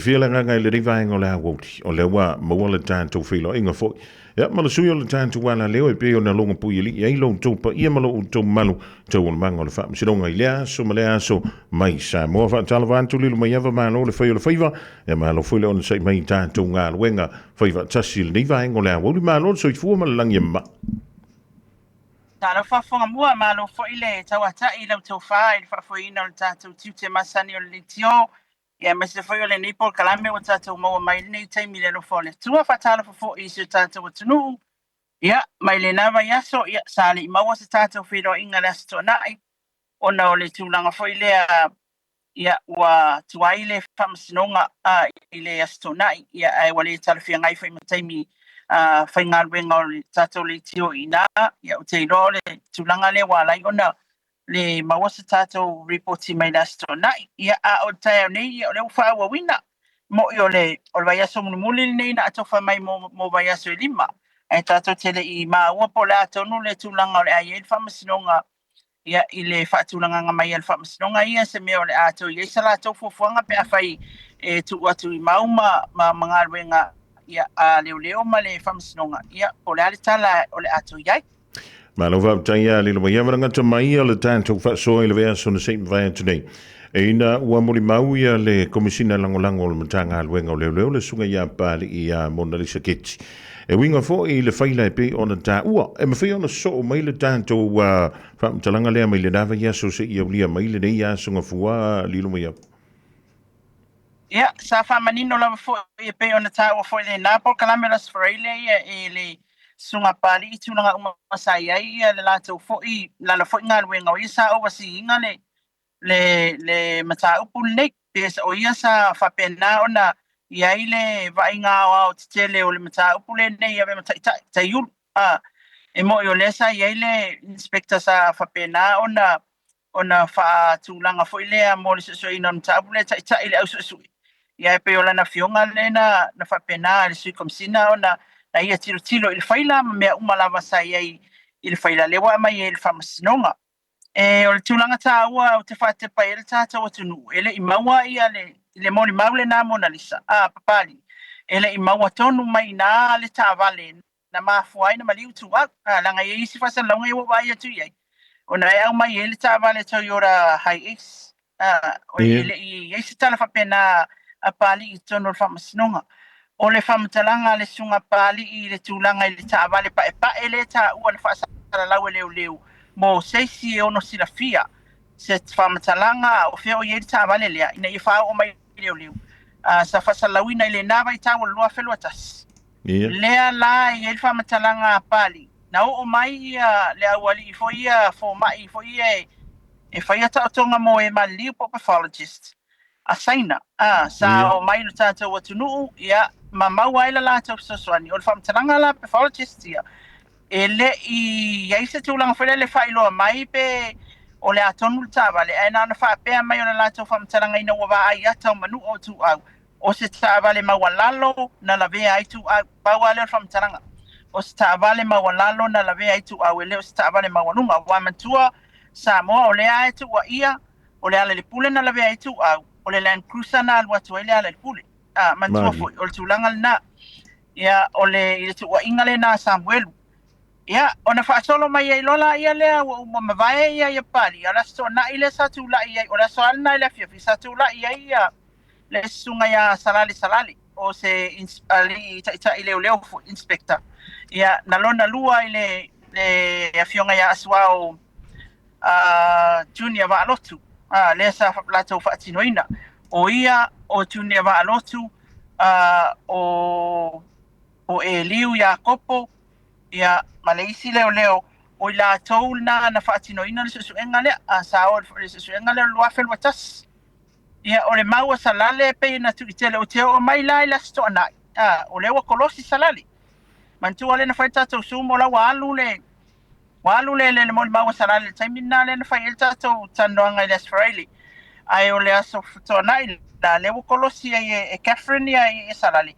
Fia le agaga i lenei vaega o le aoauli, o lea ua maua le tatou feiloaiga foi. Ia, ma le sui o le tatou alaleo e pei ona logopuialii ai lo outou paia ma lo outou mamalu, taualumaga o le faamasinoga i lea aso ma lea aso mai Samoa. Faatalofa atu Lilomaiava, malo le fai o le faiva, ia malo foi le onosai mai i tatou galuega fai faatasi i lenei vaega o le aoauli. Malo le soifua ma le lagi e mama. Talofa Fogamua, malo foi le tauatai i lau tofa i le faafoeina o le tatou tiute masani o le leitio, ia aemaise foi o lenei polokalame ua tatou maua mai i lenei taimi i le alofa o le Atua. Faatalofa foi i si o tatou atunuu, ia mai lena vaiaso, ia sa le i maua se tatou feiloaiga i le Aso Toonai ona o le tulaga foi lea, ia ua tuai le faamasinoga i le Aso Toonai, ia ae ua le talafeagai foi ma taimi faigaluega o le tatou leitio i ina. Ia ou te iloa o le tulaga lea ua ala ai ona le maua se tatou ripoti mai le Aso Toonai. Ia, a o le taeao nei, ia, o lea ua faaauauina. Mo'i o le, o le vaiaso mulimuli lenei na atofa mai mo vaiaso e 5. Ae tatou te le i maua po o le a tonu le tulaga o le a i ai le faamasinoga, ia, i le faatulagaga mai a le faamasinoga ia, se mea o le a toe i ai sa latou fuafuaga pe afai e tuu atu i mau ma galuega, ia, a leoleo ma le faamasinoga, ia, po o le a le tala o le a toe i ai. Malo faafetai ia Lilomaiava na gata mai ia le tatou faasoa i le vaiaso na se i mavae atu nei. E ina ua molimau ia le Komesina Lagolago o le Matagaluega o Leoleo le Susuga ia Papalii ia Monalisa Keti. E uiga foi i le faila e pei ona taua, e mafai ona sosoo mai le tatou faamatalaga lea mai lena vaiaso seia aulia mai lenei aso Gafua Lilomaiava. Ia, sa faamanino lava foi e pei ona taua foi lena polokalame o le Aso Faraile ia e le Susuga Papalii i tulaga uma sa i ai ia le latou foi, lana foi galuega o ia sa oversee-ina le, le, le mataupu lenei. Pe o ia sa faapena ona i ai le vaaiga aoao tetele o le mataupu lenei e ave ma taitai, taiulu. A, e moni o lea sa i ai le inspector sa faapena ona ona faatulaga foi lea mo le suesueina o le mataupu lea e taitai le au suesue. Ia e pei o lana afioga lea na faapena le Sui Komesina ona na ia tilotilo i le faila ma mea uma lava sa i ai i le faila lea ua aumai ai i le faamasinoga. E, o le tulaga taua ou te faatepa ai le tatou atunuu, e le i maua ia le molimau lena Monalisa, a Papalii, e le i maua tonu mai i ina le taavale na mafua ai na maliu Ituau. A, leaga e i ai isi faasalalauga ia ua ou vaai atu i ai, ona e aumai ai le taavale Toyota Hi-Ace. A, e le i i ai se tala faapena a Papalii i totonu o le faamasinoga. O le faamatalaga a le Susuga Papalii i le tulaga i le taavale paepae lea e taua na faasalalau e leoleo mo se isi e ono silafia se faamatalaga o fea o i ai le taavale lea ina ia faaoo mai i leoleo, sa faasalalauina i lena vaitau o le 2021. Lea la e i ai le faamatalaga a Papalii, na oo mai ia le aualii foi ia fomai foi ia e faia taotoga mo e maliliu po o pathologist a Saina, a, sa oo mai i lo tatou atunuu, ia, ma maua ai le latou fesoasoani. O le faamatalaga la a pathologist ia, e le i i ai se tulaga foi lele e faailoa mai pe o le a tonu le taavale, ae na ona faapea mai o le latou faamatalaga ina ua vaai ata o manua o Ituau, O se taavale maualalo na lavea ai Ituau. Pau lava lea o le faamatalaga. O se taavale maualalo na lavea ai Ituau, e le o se taavale maualuga. Aua manatua Samoa, o lea lava e tuuaia, o Lealailepule na lavea ai Ituau, o le Land Cruiser na alu atu ai Lealailepule. A, manatua foi, o le tulaga lena. Ia, o le, i le tuuaiga lena a Samuelu. Ia, ona faasolo mai ai loa laia lea ua uma mavae ia ia Papalii, a o le Aso Toonai lea sa tulai ai, o le aso lava lena i le afiafi sa tulai ai ia le susuga ia Salale Salale, o se alii taitai leoleo foi, inspector. Ia, na lona lua i le, le afioga ia Asuao Junior Vaalotu, lea sa latou faatinoina. O ia, o Junior Vaalotu, o Eliu Iakopo, ia, ma le isi leoleo, o i latou lena na faatinoina le suesuega lea. Sa o i le suesuega lea o le 2021. Ia, o le mau a Salale e pei ona tuitele, ou te oo mai la i le Aso Toonai, a, o lea ua kolosi Salale. Manatua lea na fai le tatou Zoom o la ua alu le, ua alu le, le, le molimau a Salale i le taimi lena lea na fai ai le tatou talanoaga i le Aso Faraile. Ae o le Aso Toonai la, lea ua kolosi ai e, e Catherine ia, ia Salale.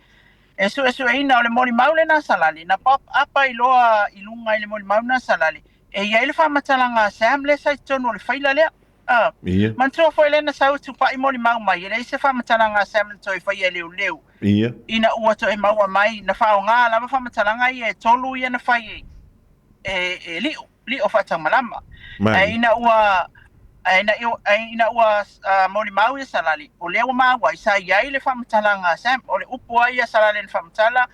E suesueina, o le molimau lena a Salale, na pop up ai loa i luga i le molimau lena a Salale, e i ai le faamatalaga a Sam lea sa i totonu o le faila lea. A. Manatua foi lea na sau tupai molimau mai, e leai se faamatalaga a Sam na toe faia e leoleo. Ina ua toe maua mai, na faaaoga lava faamatalaga ia e tolu ia na fai e, e Lio, Lio Faataumalama. Ae ina ua ae ina, ae ina ua molimau ia Salale, o lea ua maua ai, sa i ai le faamatalaga a Sam, o le upu ai ia Salale na faamatala,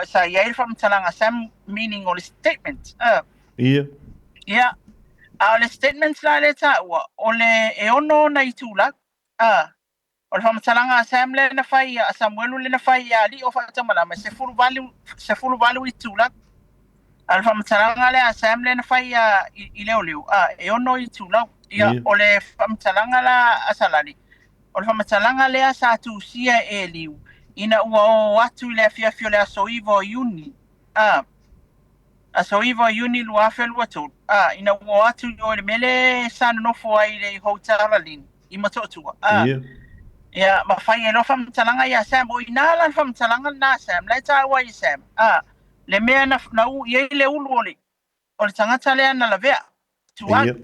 sa i ai le faamatalaga a Sam, meaning o le statement. Ia, a o le statement la lea taua, o le e ono ona itulau. O le faamatalaga a Sam lea na fai, a Samuelu lea na fai ia Lio Faataumalama, e 18, 18 itulau. A o le faamatalaga lea a Sam lea na fai ia i leoleo, e 6 itulau. Ia, o le faamatalaga la a Salale, o le faamatalaga lea sa tusia e Eliu, ina ua o atu i le afiafi o le aso 9 o Iuni, aso 9 o Iuni 2023, ina ua o atu i o i le mea le sa nonofo ai i le Hotel Lalini i Motootua. Ia, ma fai ai loa faamatalaga ia Sam. O i ina la le faamatalaga lena a Sam, la e taua ai e Sam, le mea na, na u i ai le ulu o le, o le tagata lea na lavea, tuai.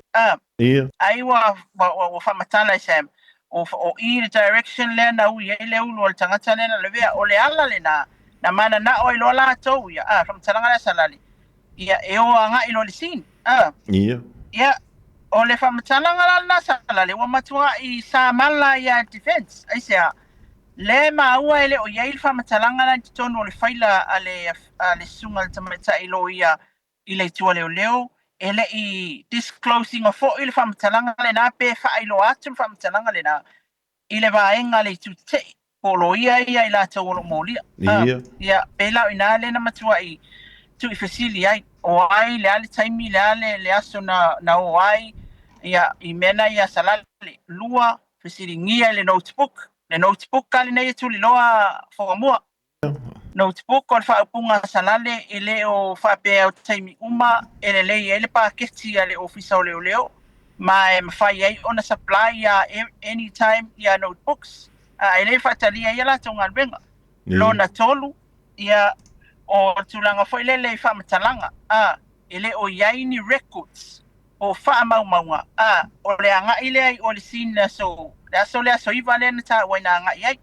Ai ua, ua, ua, ua faamatala e Sam, o, o i le direction lea na ui ai le ulu o le tagata lea na lavea. O le ala lena, na mananao ai loa latou ia, faamatalaga lea Salale, ia, e o agai loa i le scene. Ia, o le faamatalaga la lena Salale, ua matuai sa mala ia defense. Aisea, le maua e le o i ai le faamatalaga la i totonu o le faila a le, a le susuga i le tamaitai loia i le itu a leoleo, e le i disclose ina foi le faamatalaga lena pe faailoa atu le faamatalaga lena i le vaega a le itu tetee po o loia ia i latou o lo o molia. Ia, pei la o i ina lea na matuai tuuifesili ai, o ai, le a le taimi, le a le, le aso na, na o ai, ia, i mea na ia Salale. Lua, fesiligia i le notebook, le notebook a lenei e tuliloa Fogamua. Notebook o le faaupuga a Salale e le o faapea o taimi uma e lelei ai le paketi a le Ofisa o Leoleo ma e mafai ai ona supply ia anytime ia notebooks, a e le faatalia ai a latou galuega. Lona tolu, ia, o le tulaga foi lele i faamatalaga, a e le o i ai ni records o faamaumauga, a o le agai lea i o le scene le aso, le aso le aso 9 lea na taua ina agai ai.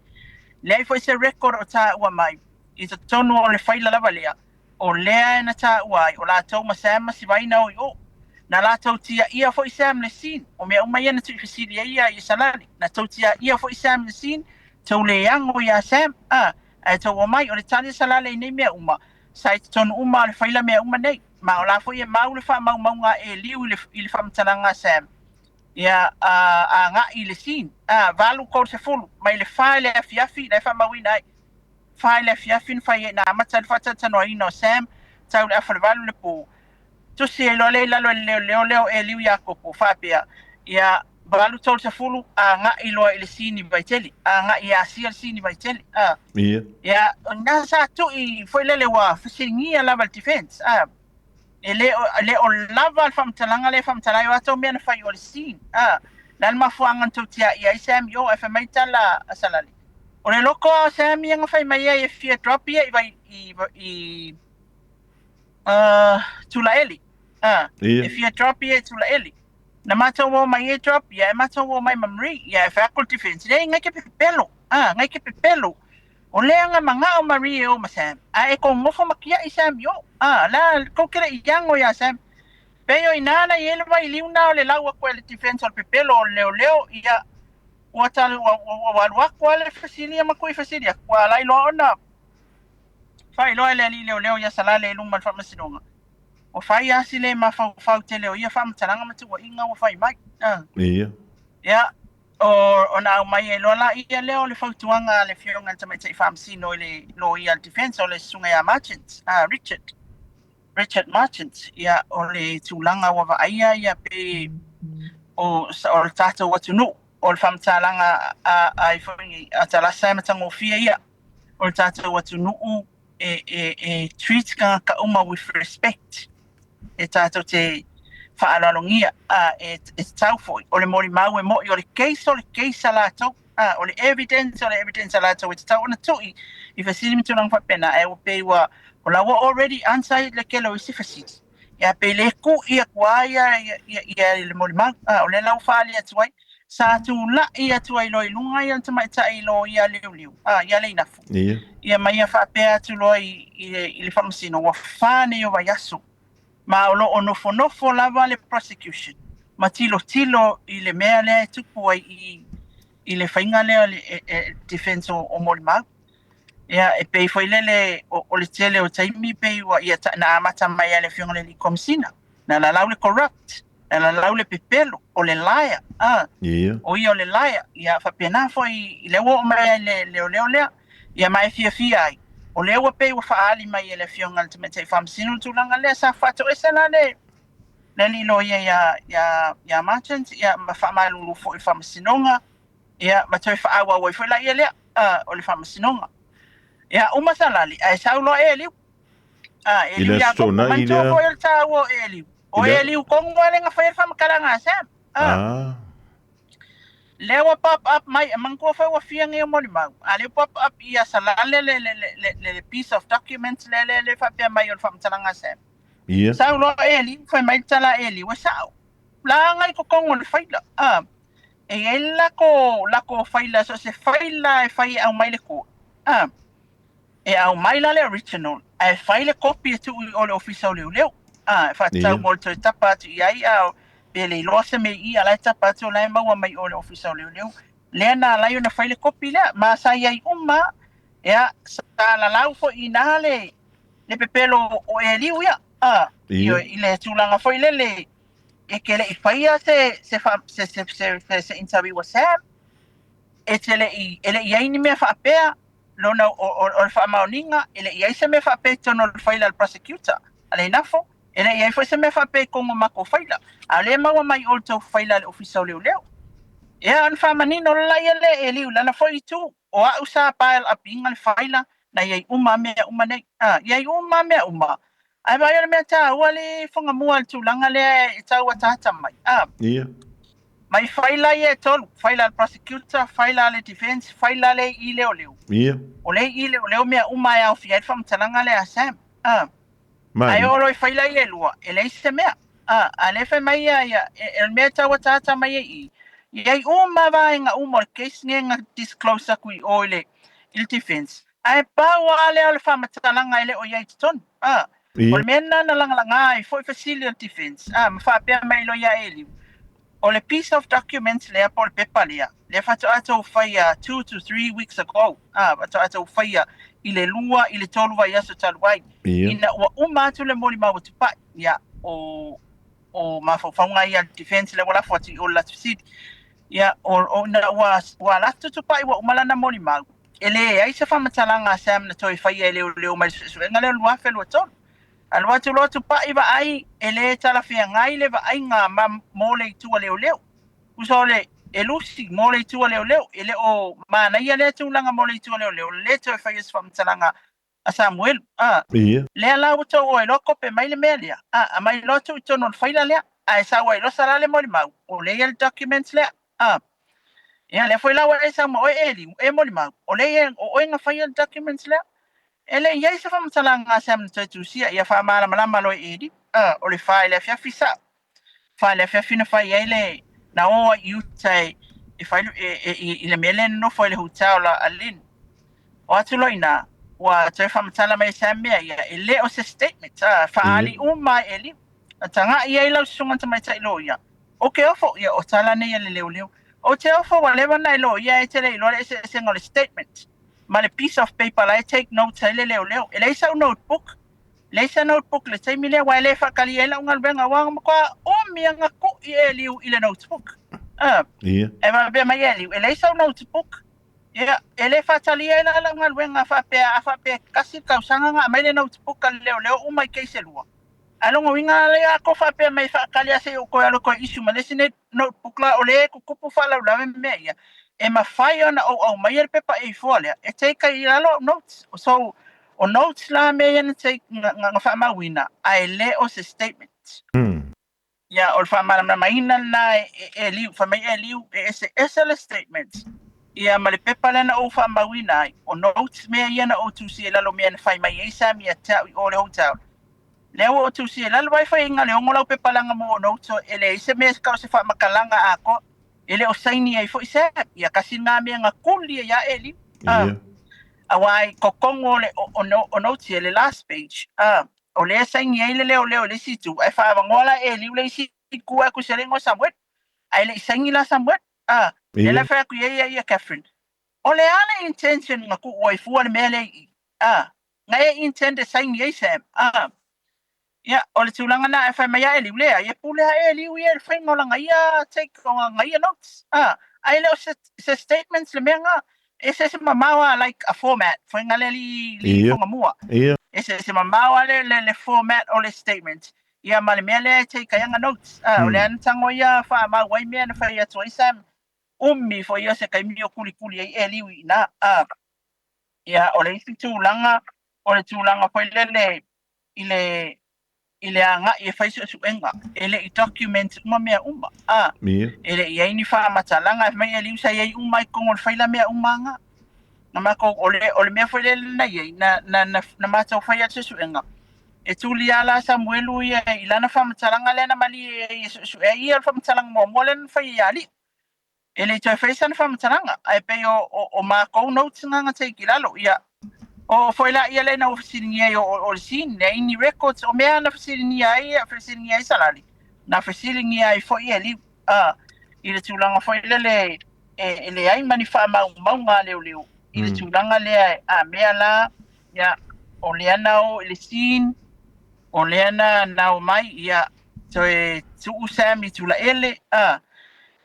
Leai foi se record o taua mai i totonu o le faila lava lea, o lea na taua ai o latou ma Sam ma Sivai na o i o. Na latou tiaia foi Sam le scene, o mea uma ia na tuuifesili ai ia i Salale. Na tou tiaia foi Sam le scene, tou le ago iā Sam, a, ae tou omai, o le tali a Salale i nei mea uma, sa i totonu uma o le faila mea uma nei. Ma o la foi e mau le faamaumauga a Eliu i le, i le faamatalaga a Sam, ia, a, agai i le scene, a, 8:30, mai le 4 i le afiafi, la e faamauina ai. 4 i le afiafi na fai ai, na amata ai le faatalatalanoaina o Sam, tau i le afa o le 8 le po. Tusi ai loa lea i lalo e le leoleo lea o Eliu Iakopo, faapea, ia, 8:30, agai loa i le scene i Vaitele, agai e asia le scene i Vaitele, a. Ia, na sa tui foi lele ua fesiligia lava le defense, a. E le o, le o lava le faamatalaga lea e faamatala ai o atou mea na fai o le scene, a. Le a le mafuaaga na tou tiai ai Sam i o, ae fai mai tala a Salale, o le loko lava o Sam ia na fai mai ai e fia drop ia i vai, i, i, Tulaeli, a. E fia drop ia i Tulaeli. Na matou o mai e drop ia, e matou o mai ma Marie, ia e fai atu le defense, leai, ngai ke pepelo, a, ngai ke pepelo. O lea nga mangao Marie e o ma Sam, a e kogofo ma kiaʻi Sam i o, a, la kou ke le i ago iā Sam. Pei o inā na i ai le wailiu na o le lau aku e le defense o le pepelo o le leoleo, ia, ua tal, ua, ua, ua alu aku a le fesili ia ma kui fesili aku, ua alai loa ona faailoa e le alii leoleo ia Salale i luma o le faamasinoga. Ua fai lava si le mafaufau tele o ia faamatalaga ma tuuaiga ua fai mai. Ia, o, ona aumai ai loa laia lea o le fautuaga a le Afioga i le Tamaitai Faamasino i le Loia a le Defence, o le Susuga ia Marchant, Richard, Richard Marchant, ia, o le tulaga ua vaaia ia pe o, o le tatou atunuu, o le faamatalaga a, a, a Talasa e matagofie ia, o le tatou atunuu e, e, e treat tagata uma with respect, e tatou te faaaloalogia, a, e, e tatau foi, o le molimau e mo'i, o le case o le case a latou, a, o le evidence o le evidence a latou e tatau ona tui i fesili ma tulaga faapena, ae ua pei ua, o la ua already answer le tele o isi fesili. Ia pe le ku'i aku lava ia le molimau. A o lea la ua faaali atu ai, sa tula'i atu ai loa i luga le tamaitai loia leoleo, ia Leinafu. Ia ma ia faapea atu loa i le faamasino, ua 4 nei o vaiaso, ma o lo o nofonofo lava le prosecution ma tilotilo i le mea lea e tupu ai i le faiga lea o le defense o molimau. Ia, e pei foi lele o le tele o taimi pei ua ia na amata mai ai le afioga i le Komesina, na lalau le corrupt, na lalau le pepelo, o le liar, o ia o le liar. Ia faapena foi i le ua oo mai ai le leoleo lea, ia ma e fiafia ai. O lea ua pei ua faaali mai e le afioga i le Tamaitai Faamasino le tulaga lea, sa faatoese la le alii loia ia Martins, ia ma faamalulu foi i le faamasinoga, ia ma toe faaauau ai foi la ia lea o le faamasinoga. Ia uma salali, ae sau loa e liu. E I liu le ia aso kopo, tonai manatua lea. foi o le taua o e liu. O I le e liu kongo ale nga fai le faamatalaga a Sam. Lea ua pop up mai, e manatua foi ua fia nei o molimau. A lea pop up ia salale le piece of documents le faapea mai o le faamatalaga a Sam. Sau loa e liu, fai mai le tala e liu, e sao. La ngai totonu o le faila. E i ai le lako faila, so se faila e fai e aumai le court. E aumai la le original, ae fai le copy e tuu i o le ofisa o leoleo. E faatatau mo le toe tapa atu i ai, pe le iloa se mea i i, a la e tapa atu o la e maua mai o le ofisa o leoleo. Lea na alai ona fai le copy lea, ma sa i ai uma, ia, sa lalau foi i na le pepelo o e liu ia. I le tulaga foi lele, e ke le i faia se interview a Sam, e te le i, e le i ai ni mea faapea, lona o le faamaoniga, e le i ai se mea faapea i totonu o le faila a le prosecutor, a le Inafo, e le i ai foi se mea faapea i totonu o matou faila. A o lea e maua mai o le tou faila a le ofisa o leoleo. Ia, ona faamanino la ia le e liu, lana foi itu, o au sa pile up inga le faila, na iai uma mea uma nei. Iai uma mea uma. Ae vai o le mea taua le whangamua le tulaga lea e tau ataata mai. Mai faila ia e tolu, faila le prosecutor, faila le defense, faila le i leo leo. O le i leo leo mea uma e aofia ai le faamatalaga lea a Sam. Mai. Ae o loi faila ia e lua, e leai se mea. A le fai mai ia, ia, e le mea tau ataata mai e i. Iai uma vaega uma o le case nei nga disclose aku i o i le defense. Ae pau a lea o le faamatalaga e le o iai totonu. O le mea lena na lagalaga ai foi fesili o le defense. Ma faapea mai loa ia Eliu. O le piece of documents lea po o le pepa lea, lea faatoa tou faia 2 to 3 weeks ago. Faatoa tou faia i le 2 i le 3 vaiaso talu ai. Ina ua uma atu le molimau o tupai. Ia, o mafaufauga ia le defense lea ua lafo atu i o le latou fesili. Ia, o ina ua alu atu tupai ua uma lana molimau. E leai se faamatalaga a Sam na toe faia e leoleo mai le suesuega lea o le 2023. Alu atu loa tupai vaai e le talafeagai le vaaiga ma mo le itu a leoleo. Usa o le e lusi mo le itu a leoleo. E le o manaia lea tulaga mo le itu a leoleo. Le toe faia se faamatalaga a Samuelu. Lea la ua tou o ai loa kope mai le mea lea. A mai loa tuu i totonu o le faila lea. Ae sau ai loa sala le molimau. O lea ia le documents lea. Ia, lea foi la ua e sau ma oe e liu, e molimau. O lea ia, o oe nga faia le documents lea. E le i ai se faamatalaga a Sam na toe tusia, ia faamalamalama loa e liu. O le 4 i le afiafi sao. 4 i le afiafi na fai ai le, na o ai i uta e fai i le mea lea na nofo ai le hotel a Lynn. O atu loa ina, ua toe faamatala mai e Sam mea ia, e le o se statement. Faaali uma e liu. Na taga'i ai lau susuga tamaitai loia. O ke ofo, ia o tala nei a le leoleo. O te ofo ua leva na e loia e te le iloa le eseesega o le statement. Ma le piece of paper la e take notes ai le leoleo. E leai sau notebook. Leai sa notebook le taimi lea, ua e le faakali ai lau galuega, ua matua umi aga ku'i e liu i le notebook. E faapea mai e liu, e leai sau notebook. Ia, e le faatalia ai la lau galuega faapea, a faapea kasi le tausaga nga aumai le notebook a le leoleo uma i case e lua. Ae loga uiga lea a ko faapea mai faakali a se i ou toe alu toe issue ma le isi notebook la o le tutupu faalaulave mea ia. E mafai ona ou aumaia le pepa A4 lea, e take ai i lalo au notes. So, o notes la mea ia na take, nga faamauina, ae le o se statement. Ia, o le faamalamalamaina lena e liu, fai mai e liu, e eseese le statement. Ia, ma le pepa lea na ou faamauina ai, o notes mea ia na ou tusi i lalo mea na fai mai ai Sam ia te au i o le hotel. Lea ua ou tusia i lalo ai faiga le 6 lau pepalaga mo notes e leai se mea kau se faamatalaga atoa. E le o saini ai foi Sam. Ia kasi ngā mea nga kuli ia e liu. Aua i kokongo o le o notes ia le last page. O lea saini ai le leo leo le isi itu. Ai whaawangoa la e liu le isi ku aku se lengo Samuel. Ai le saini la Samuel. Le la wha aku ia ia ia Catherine. O le ala intention nga ku oi fua le mea le i. Nga e intend e saini ai Sam. Ia, o le tulaga na e fai mai a e liu lea, ia pule a e liu ia le whainga o langa ia take o nga ia notes. Ai le o se statements le mea nga, e se se mamawa like a format, whainga le li, li whanga mua. E se se mamawa le format o le statement. Ia ma le mea lea e take ai nga notes. O le ana tango ia wha mau wai mea na whai atu ai Sam. Umi fo ia se kaimi o kuli kuli ai e liu i na. Ia, o le isi tulaga, o le tulaga foi lele i le agai e fai suesuega e le i document uma mea uma. E le i ai ni faamatalaga e mai e liu sa i ai uma i kogo o le faila mea uma aga. Na matou o le mea foi lele na i ai na matou fai atu suesuega. E tuli ala Samuelu ia i lana faamatalaga lea na malie ai e suesue ai ia le faamatalaga muamua lea na fai ia alii. E le i toe fai sana faamatalaga ae pei o makou notes nga take i lalo ia. O foi la ia le na fesiligia ai o le scene le ini records o mea na fesiligia ai fesiligia ai Salali. Na fesiligia ai foi e liu i le tulaga foi lele e leai ma ni faamaumauga a leoleo i le tulaga lea a mea la ia o lea na o i le scene o lea na o mai ia toe tuu Sam i tulaele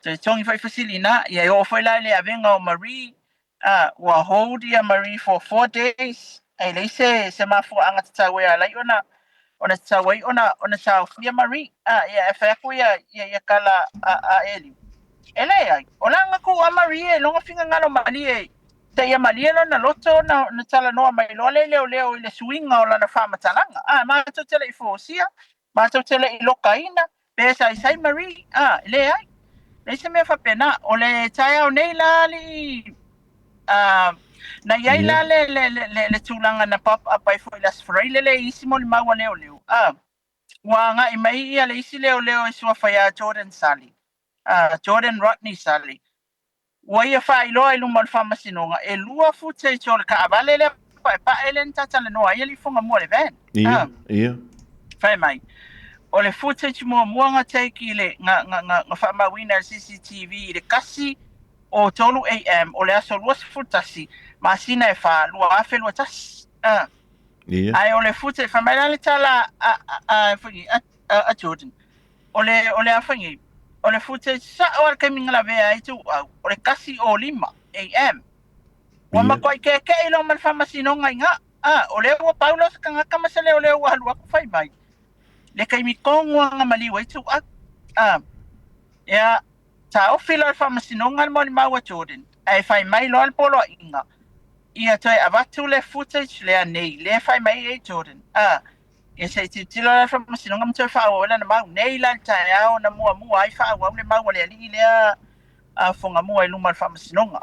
toe togi foi fesilina ia e oo foi la i le avega o Marie ua hold ia Marie for 4 days ai leai se mafuaaga tatau e ala ai ona tatau ai ona taofia Marie ia e fai aku ia ia ia kala a Eliu e leai o laga ku a Marie e longa finagalo malie te ia malie lona loto na talanoa mai loa le leoleo i le suiga o lana faamatalaga matou te le i fosia matou te le i lokaina pe saisai Marie leai leai se mea faapena o le taeao nei la alii na iai la le tulaga na pop up ai foi le Aso Faraile le isi molimau a leoleo ua agai mai ia le isi leoleo e suafa ia Jordan Sali Jordan Rodney Sali ua ia faailoa i luma o le faamasinoga e lua footage o le taavale lea paepae lea na tatalanoa ai alii Fugamua le van. Fai mai o le footage muamua nga take i le nga faamauina e le CCTV i le 1:03 a.m. o le aso 21 masina e 4 2021. Ae o le footage fai mai la le tala a Jordan o le afai o le footage sao al kaimi nga lavea ai tuau o le 1:05 a.m. Ua matuai keke'i lo ma le faamasinoga i ga o lea ua pau lea o se tagata ma se leoleo ua alu atu fai mai le taimi tonu aga maliu ai tuau ia taofi loa le faamasinoga le molimau a Jordan ae fai mai loa le poloaiga ia toe avatu le footage lea nei lea fai mai ai Jordan ia se i tilotilo la le faamasinoga ma toe faaauau ai lana mau nei la le taeao na muamua ai faaauau le mau a le alii lea a Fugamua i luma o le faamasinoga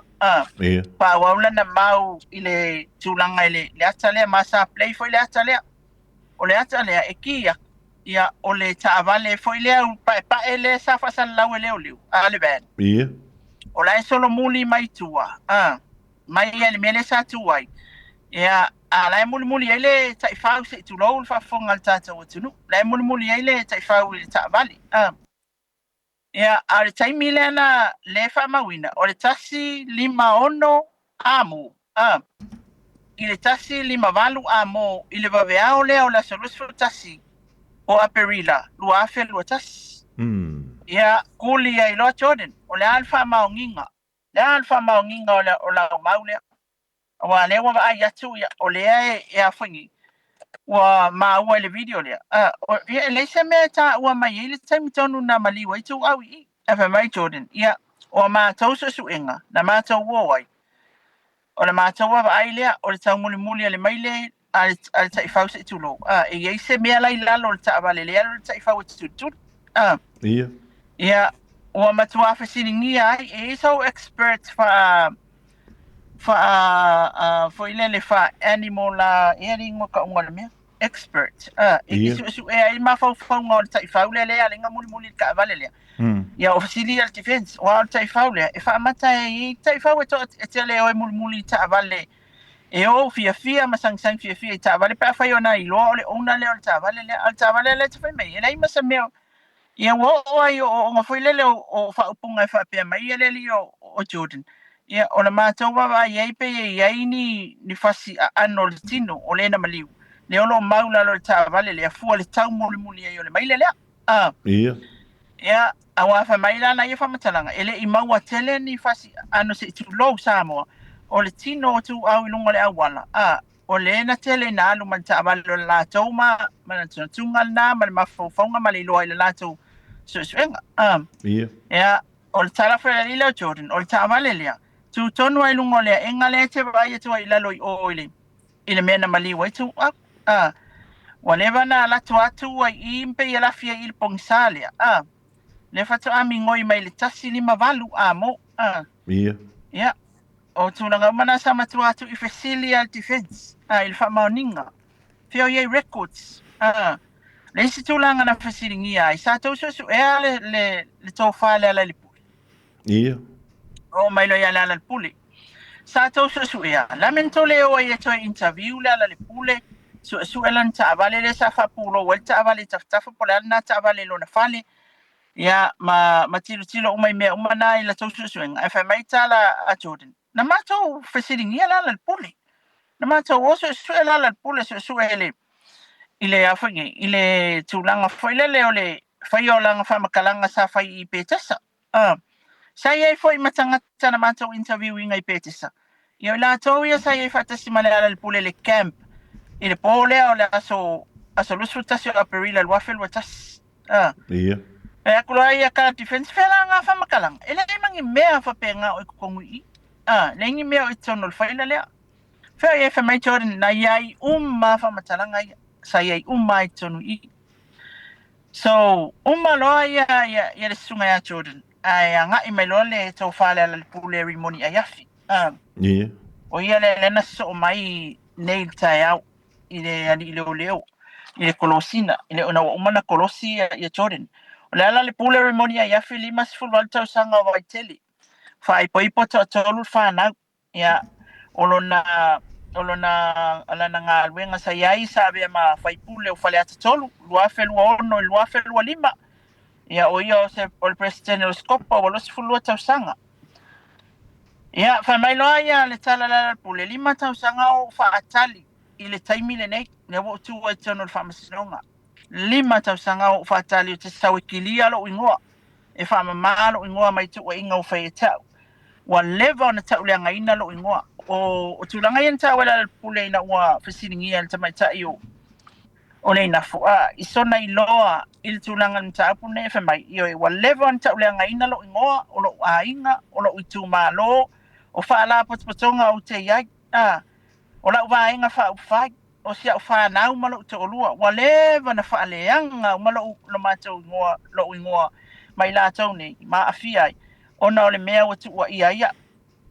faaauau lana mau i le tulaga i le ata lea ma sa play foi le ata lea o le ata lea e ki aku ia o le taavale foi lea paepae lea sa faasalalau e leoleo a le van o la e solomuli mai tua mai ia le mea lea sa tu ai ia a la e mulimuli ai le taifau se i tulou le faafofoga a le tatou atunuu la e mulimuli ai le taifau i le taavale ia a o le taimi lea na le faamauina o le 1:56 amo i le 1:58 amo i le vaveao lea o le aso 21 o Aperila 2021. Ia kuli ai loa Jordan o le a le faamaoniga le a le faamaoniga o lau mau lea aua lea ua vaai atu ia o lea e afai ua maua i le video lea ia e leai se mea e taua mai ai le taimi tonu na maliu ai tuau i i ae fai mai Jordan ia o a matou suesuega na matou o ai o le matou vaai lea o le taumulimuli a le maile a le taifau se i tulou e i ai se mea la i lalo o le taavale lea le taifau e tutulituli ia ua matua fesiligia ai e i sau expert fa fa foi lele fa animal la e ali ingoa kauga o le mea. expert e te suesuea ai mafaufauga o le taifau lea lea alega mulimuli i le taavale lea. Ia o fesili a le defense, o a o le taifau lea e faamata e i taifau e toa e tele o e mulimuli i taavale e o fiafia ma sagisagi fiafia i taavale pe afai ona iloa o le owner lea o le taavale lea. A o le taavale lea e te fai mai e leai ma se mea ia ua oo ai ooooga foi lele o faaupuga e faapea mai ia le alii o Jordan. Ia o le matou vaavaai ai pe e i ai ni fasi aano o le tino o le na maliu lea o lo o mau lalo i le taavale lea fua le tau mulimuli ai o le maile lea. Ia. Ia, aua fai mai lana ia faamatalaga, e le i maua tele ni fasi aano se i tulou Samoa, o le tino o tuau i luga o le auala, o le na tele ina alu ma le taavale o le latou ma manatunatuga lena ma le mafaufauga ma le iloa i le latou suesuega. Ia. Ia, o le tala foi a le alii lea o Jordan, o le taavale lea, tu tonu ai i luga o le aega lea e te vaai atu ai i lalo i o i le mea na maliu ai tuau. Ua leva na alu atu atu ai i i pei e lafi ai i le pogisa lea. Lea faatoa migoi mai le 158 a mo. Ia. Ia, o tulaga uma na sa matua atu i fesili a le defense i le faamaoniga. Fea o i ai records. Le isi tulaga na fesiligia ai, sa tou suesuea le tofa le ala i le pule. Ia. O mai loa ia le ala i le pule. Sa tou suesuea, la mea na tou le o ai e toe interview le ala i le pule, suesue lana taavale lea sa faapulou ai le taavale i tafatafa po o le a lena taavale i lona fale. Ia, ma tilotilo uma i mea uma na i la tou suesuega. Ae fai mai tala a Jordan, na matou fesiligia le ala i le pule. Na matou o suesue le ala i le pule, suesue i le a foi nei, i le tulaga foi lele o le faia o lana faamatalaga sa fai i Petesa. Sa i ai foi ma tagata na matou interview ina i Petesa. Ia o i latou ia sa i ai faatasi ma le ala i le pule i le camp i le po lea o le aso 21 o Aperila 2021. Ia. E aku loa ia ka defense fea la ngā whamakalanga. E leai ma ni mea whapenga o i kokongu i. Leai ni mea o i tonu o le whaila lea. Fea ia wha mai Jordan na ia i uma whamatalanga ia. Sa ia i uma i tonu i. So, uma loa ia, ia, ia le susuga ia Jordan. Ae agai mai loa le tofa le ala le pule Rimoni Aiafi. Ia. O ia le lena soo mai nei le taeao i le alii leoleo i le kolosina i le ona ua uma na kolosi ia Jordan. O le ala le pule Rimoni Aiafi 58 tausaga o Vaitele. Faaipoipo toatolu le fanau. Ia, o lona o lona lana galuega sa i ai sa avea ma faipule o Faleata 3, 2026 i 2025. Ia, o ia o se o le President o le Scopa ua 22 tausaga. Ia, fai mai loa ia le tala le ala pule, 5 tausaga o ou faatali i le taimi lenei, lea ua ou tu ai i totonu o le faamasinoga. 5 tausaga o ou faatali ou te sau e kilia lou igoa, e faamama lou igoa mai tuuaiga ua fai e te au. Ua leva ona tauleagaina lou igoa. O tulaga ia na taua e le ala pule ina ua fesiligia e le tamaitai o Leinafu, i sona iloa i le tulaga o le mataupu lenei e fai mai, ioe, ua leva ona tauleagaina lou igoa, o lou aiga, o lou itumalo, o faalapotopotoga ou te i ai, o lau vaega faaupufai, o si au fanau ma lou toalua, ua leva na faaleaga uma lou lo matou igoa, lou igoa mai latou nei, ma aafia ai, ona o le mea ua tuuaia ai au.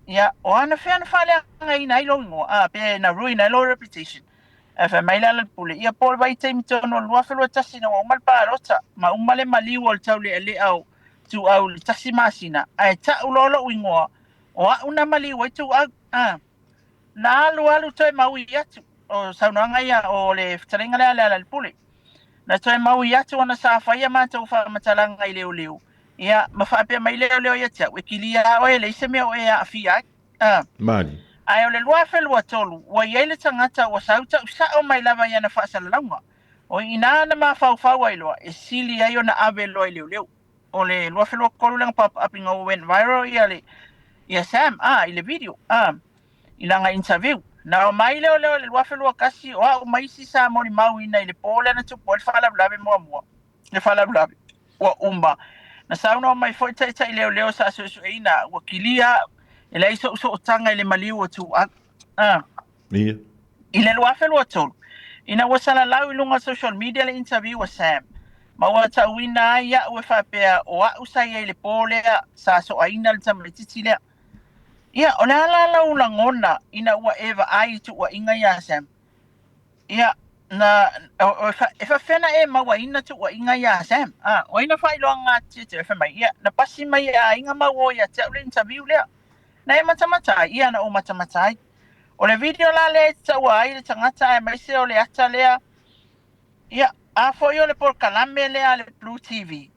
Ia, o ana fea na faaleagaina ai lou igoa, pe na ruin ai lou reputation. Ae fai mai le ala le pule, ia po o le vaitaimi tonu o le 2021 ina ua uma le palota, ma uma le maliu o le taulealea o Tuau i le 1 masina, ae tau loa lou igoa, o au na maliu ai Tuau. Na alu alu toe maui atu, o saunoaga ia o le fetalaiga lea a le ala le pule. Na toe maui atu ona sa fai a matou faamatalaga i leoleo, ia ma faapea mai leoleo ia te au, e kilia lava oe e leai se mea o e aafia ai. Mali. Ae o le 2023, ua i ai le tagata ua sau tausao mai lava i ana faasalalauga. O i ina na mafaufau ai loa, e sili ai ona ave loa i leoleo. O le 2023 lea na pop up ina ua went viral ia le ia Sam i le video i lana interview. Na o mai leoleo i le 2021 o au ma isi sa molimauina i le po lea na tupu ai le faalavelave muamua. Le faalavelave ua uma. Na saunoa mai foi taitai leoleo sa suesueina ua kilia e leai so'u sootaga i le maliu o Tuau. Ia. I le 2023, ina ua salalau i luga o social media le interview a Sam, ma ua tauina ai au e faapea o au sa i ai i le po lea sa soaina le tamaitiiti lea. Ia, o le a la lau lagona ina ua e vaai i tuuaiga ia Sam? Ia, Na, e faapefea ona e mauaina tuuaiga ia Sam? A, o ai na faailoaga atu ia te oe? Fai mai, Ia, na pasi mai e aiga ma uo ia te au le interview lea. Na e matamata ai? Ia, na ou matamata ai. O le video la lea e taua ai le tagata aemaise o le ata lea, ia, a foi o le polokalame lea a le Blue TV,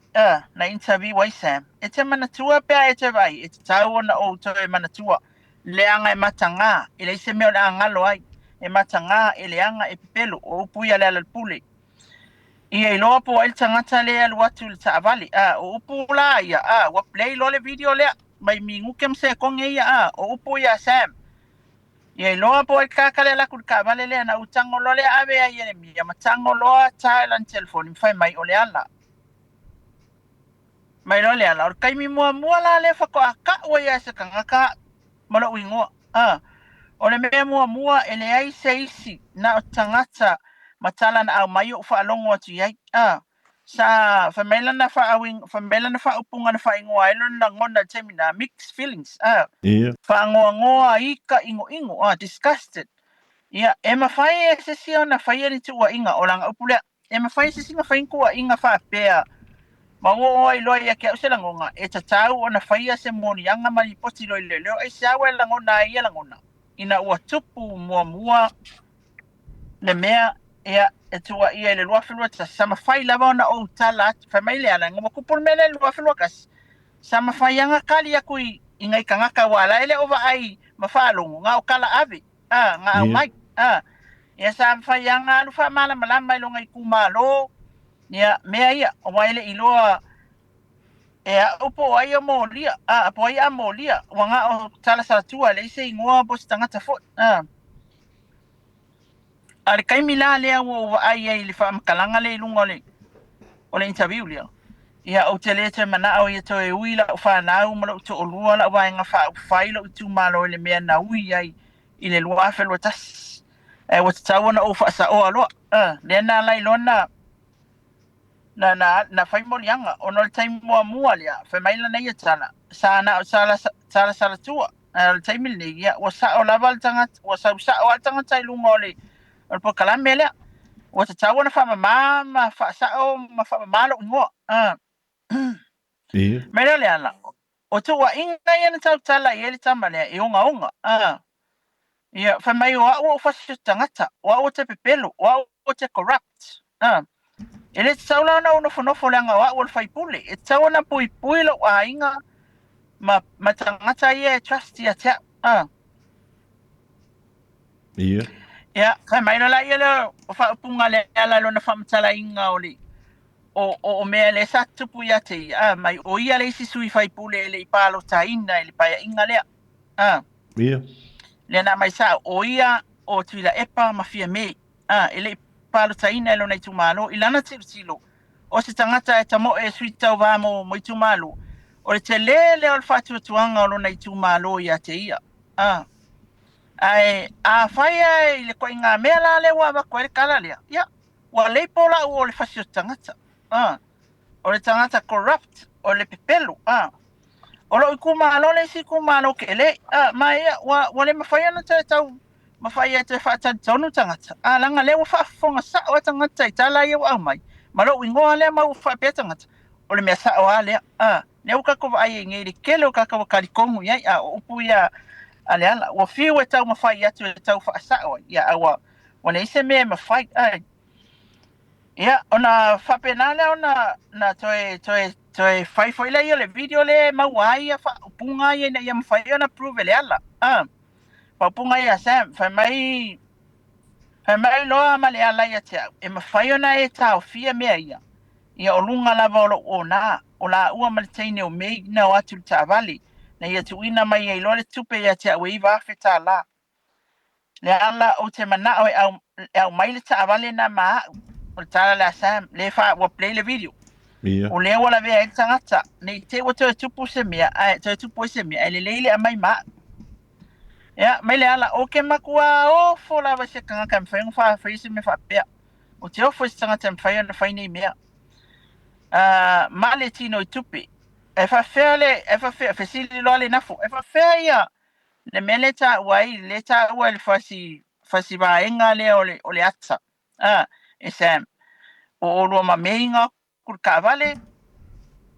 na interview ai Sam. E te manatua pe a e toe vaai, e tatau ona ou toe manatua, leaga e mataga, e leai se mea o le a galo ai. E mataga, e leaga, e pepelo, o upu ia a Lealailepule. Ia iloa po o ai le tagata lea e alu atu i le taavale, o upu la ia, ua play loa le video lea, mai minute ma sekone ia, o upu ia a Sam. Ia iloa po o ai le tagata lea e alu atu i le taavale lea, na ou tago loa lea ave ai e le mia, ma tago loa ta i lana telefoni ma fai mai o Leala. Mai loa Leala, o le taimi muamua la lea faatoa tau ai lava e se tagata au ma lou igoa. A, o le mea muamua e leai se isi na o tagata ma tala na aumai ou faalogo atu i ai. A, sa fai mai lana faauiga, fai mai lana faaupuga na faaigoa ai lona lagona i le taimi na, mixed feelings, a, Ia. faanoanoa, ika, inoino, a, disgusted. Ia, e mafai e se isi ona faia ni tuuaiga, o lana upu lea. E mafai e se isi ona fai ni tuuaiga faapea, ma ua oo ai loa ia te au se lagona, e tatau ona faia se moliaga ma lipoti loa i le leoleo, aisea ua e lagona ai ia lagona, ina ua tupu muamua le mea, ia, e tuuaia i le 2021, sa mafai lava ona ou tala atu, fai mai Leala, ina ua tupu le mea lea i le 2021, sa mafai lava ona tali atu i nai tagata aua la e le o vaai ma faalogo, na o tala ave, a, na aumai, a. Ia sa mafai lava ona alu faamalamalama i lona itumalo, ia, mea ia, aua e le i iloa e au po o ai o molia, a, po o ai a molia, ua na o tala salatua, e leai se igoa po o se tagata foi, a. A o le taimi la lea ua ou vaai ai i le faamatalaga lea i luga o le o le interview lea, ia ou te le toe manao ia toe ui lau fanau ma lou toalua, lau vaega faaupufai, lou itumalo i le mea na ui ai i le 2021. Ae ua tatau ona ou faasaoa loa. Lea na ala ai loa na na na na fai moliaga ona o le taimi muamua lea, fai mai lana ia tala, sa na o tala tala salatua. Ae o le taimi lenei, ia, ua sao lava le tagata, ua sau sao lava le tagata i luga o le o le polokalame lea. Ua tatau ona faamama ma faasao ma faamama lou igoa. Ia. Mai lea o Leala, o tuuaiga ia na tautala i ai le tama lea e ogaoga. Ia, fai mai o au ou fasi o tagata, o au ou te pepelo, o au ou te corrupt. E le tatau la ona ou nofonofo leaga o au o le faipule. E tatau ona puipui lou aiga ma, ma tagata ia e trust ia te au. Ia. Ia, fai mai loa laia lea o faaupuga le ala lona faamatalaina o le o, o, o mea lea sa tupu ia te ia, mai o ia le isi sui faipule e le i palotaina i le paeaiga lea. Ia. Lea na aumai sao, o ia o Tuilaepa ma Fiame, e le i palotaina e lona itumalo. I lana tilotilo, o se tagata e tamoe e sui tauva mo, mo itumalo, o le tele lea o le faatuatuaga o lona itumalo ia te ia. Ae afai lava i le ituaiga mea la lea ua avatu ai le tala lea, ia, ua label au o le fasi o se tagata. O le tagata corrupt, o le pepelo. O lou itumalo le isi itumalo tele, ma ia, ua, ua le mafai ona toe tau mafai e toe faatalitonu tagata, leaga lea ua faafofoga sao lava tagata i tala ia ua aumai, ma lou igoa lea ma ua faapea tagata, o le mea sao lava lea. Lea ua tatou vaai ai nei i le tele o tagata ua talitonu i ai, a o upu ia a Leala, ua fiu e taumafai atu e tau faasao ai, ia, a ua, ua leai se mea e mafai. Ia, ona faapena lea ona na toe, toe, toe fai foi lea o le video lea e maua ai ia faaupuga ia ina ia mafai ona prove e Leala. Faaupuga ia Sam, fai mai, fai mai loa ma Leala ia te au, e mafai ona e taofia mea ia, ia o luga lava o lou ona, o laua ma le teine o May na o atu i le taavale, na ia tuuina mai ai loa le tupe ia te au e $9,000. Leala, ou te manao e, au, e aumai le taavale na ma au. O le tala lea a Sam, lea fa, ua play le video. Ia. O lea ua lavea ai le tagata, ne i te i ua toe tupu se mea, ae toe tupu ai se mea, ae lelei le aumai ma au. Ia, mai Leala, ou te matua ofo lava i se tagata e mafai ona fai se mea faapea. Ou te ofo i se tagata e mafai ona fai nei mea. Ma le tino i tupe. E faafefea le, e faafefea, fesili loa le nafo, e faafefea ia le mea lea e taua ai, lea e taua i le fasi, fasi vaega lea o le, o le ata. A, e Sam, o ʻolua ma meinga aku le taavale,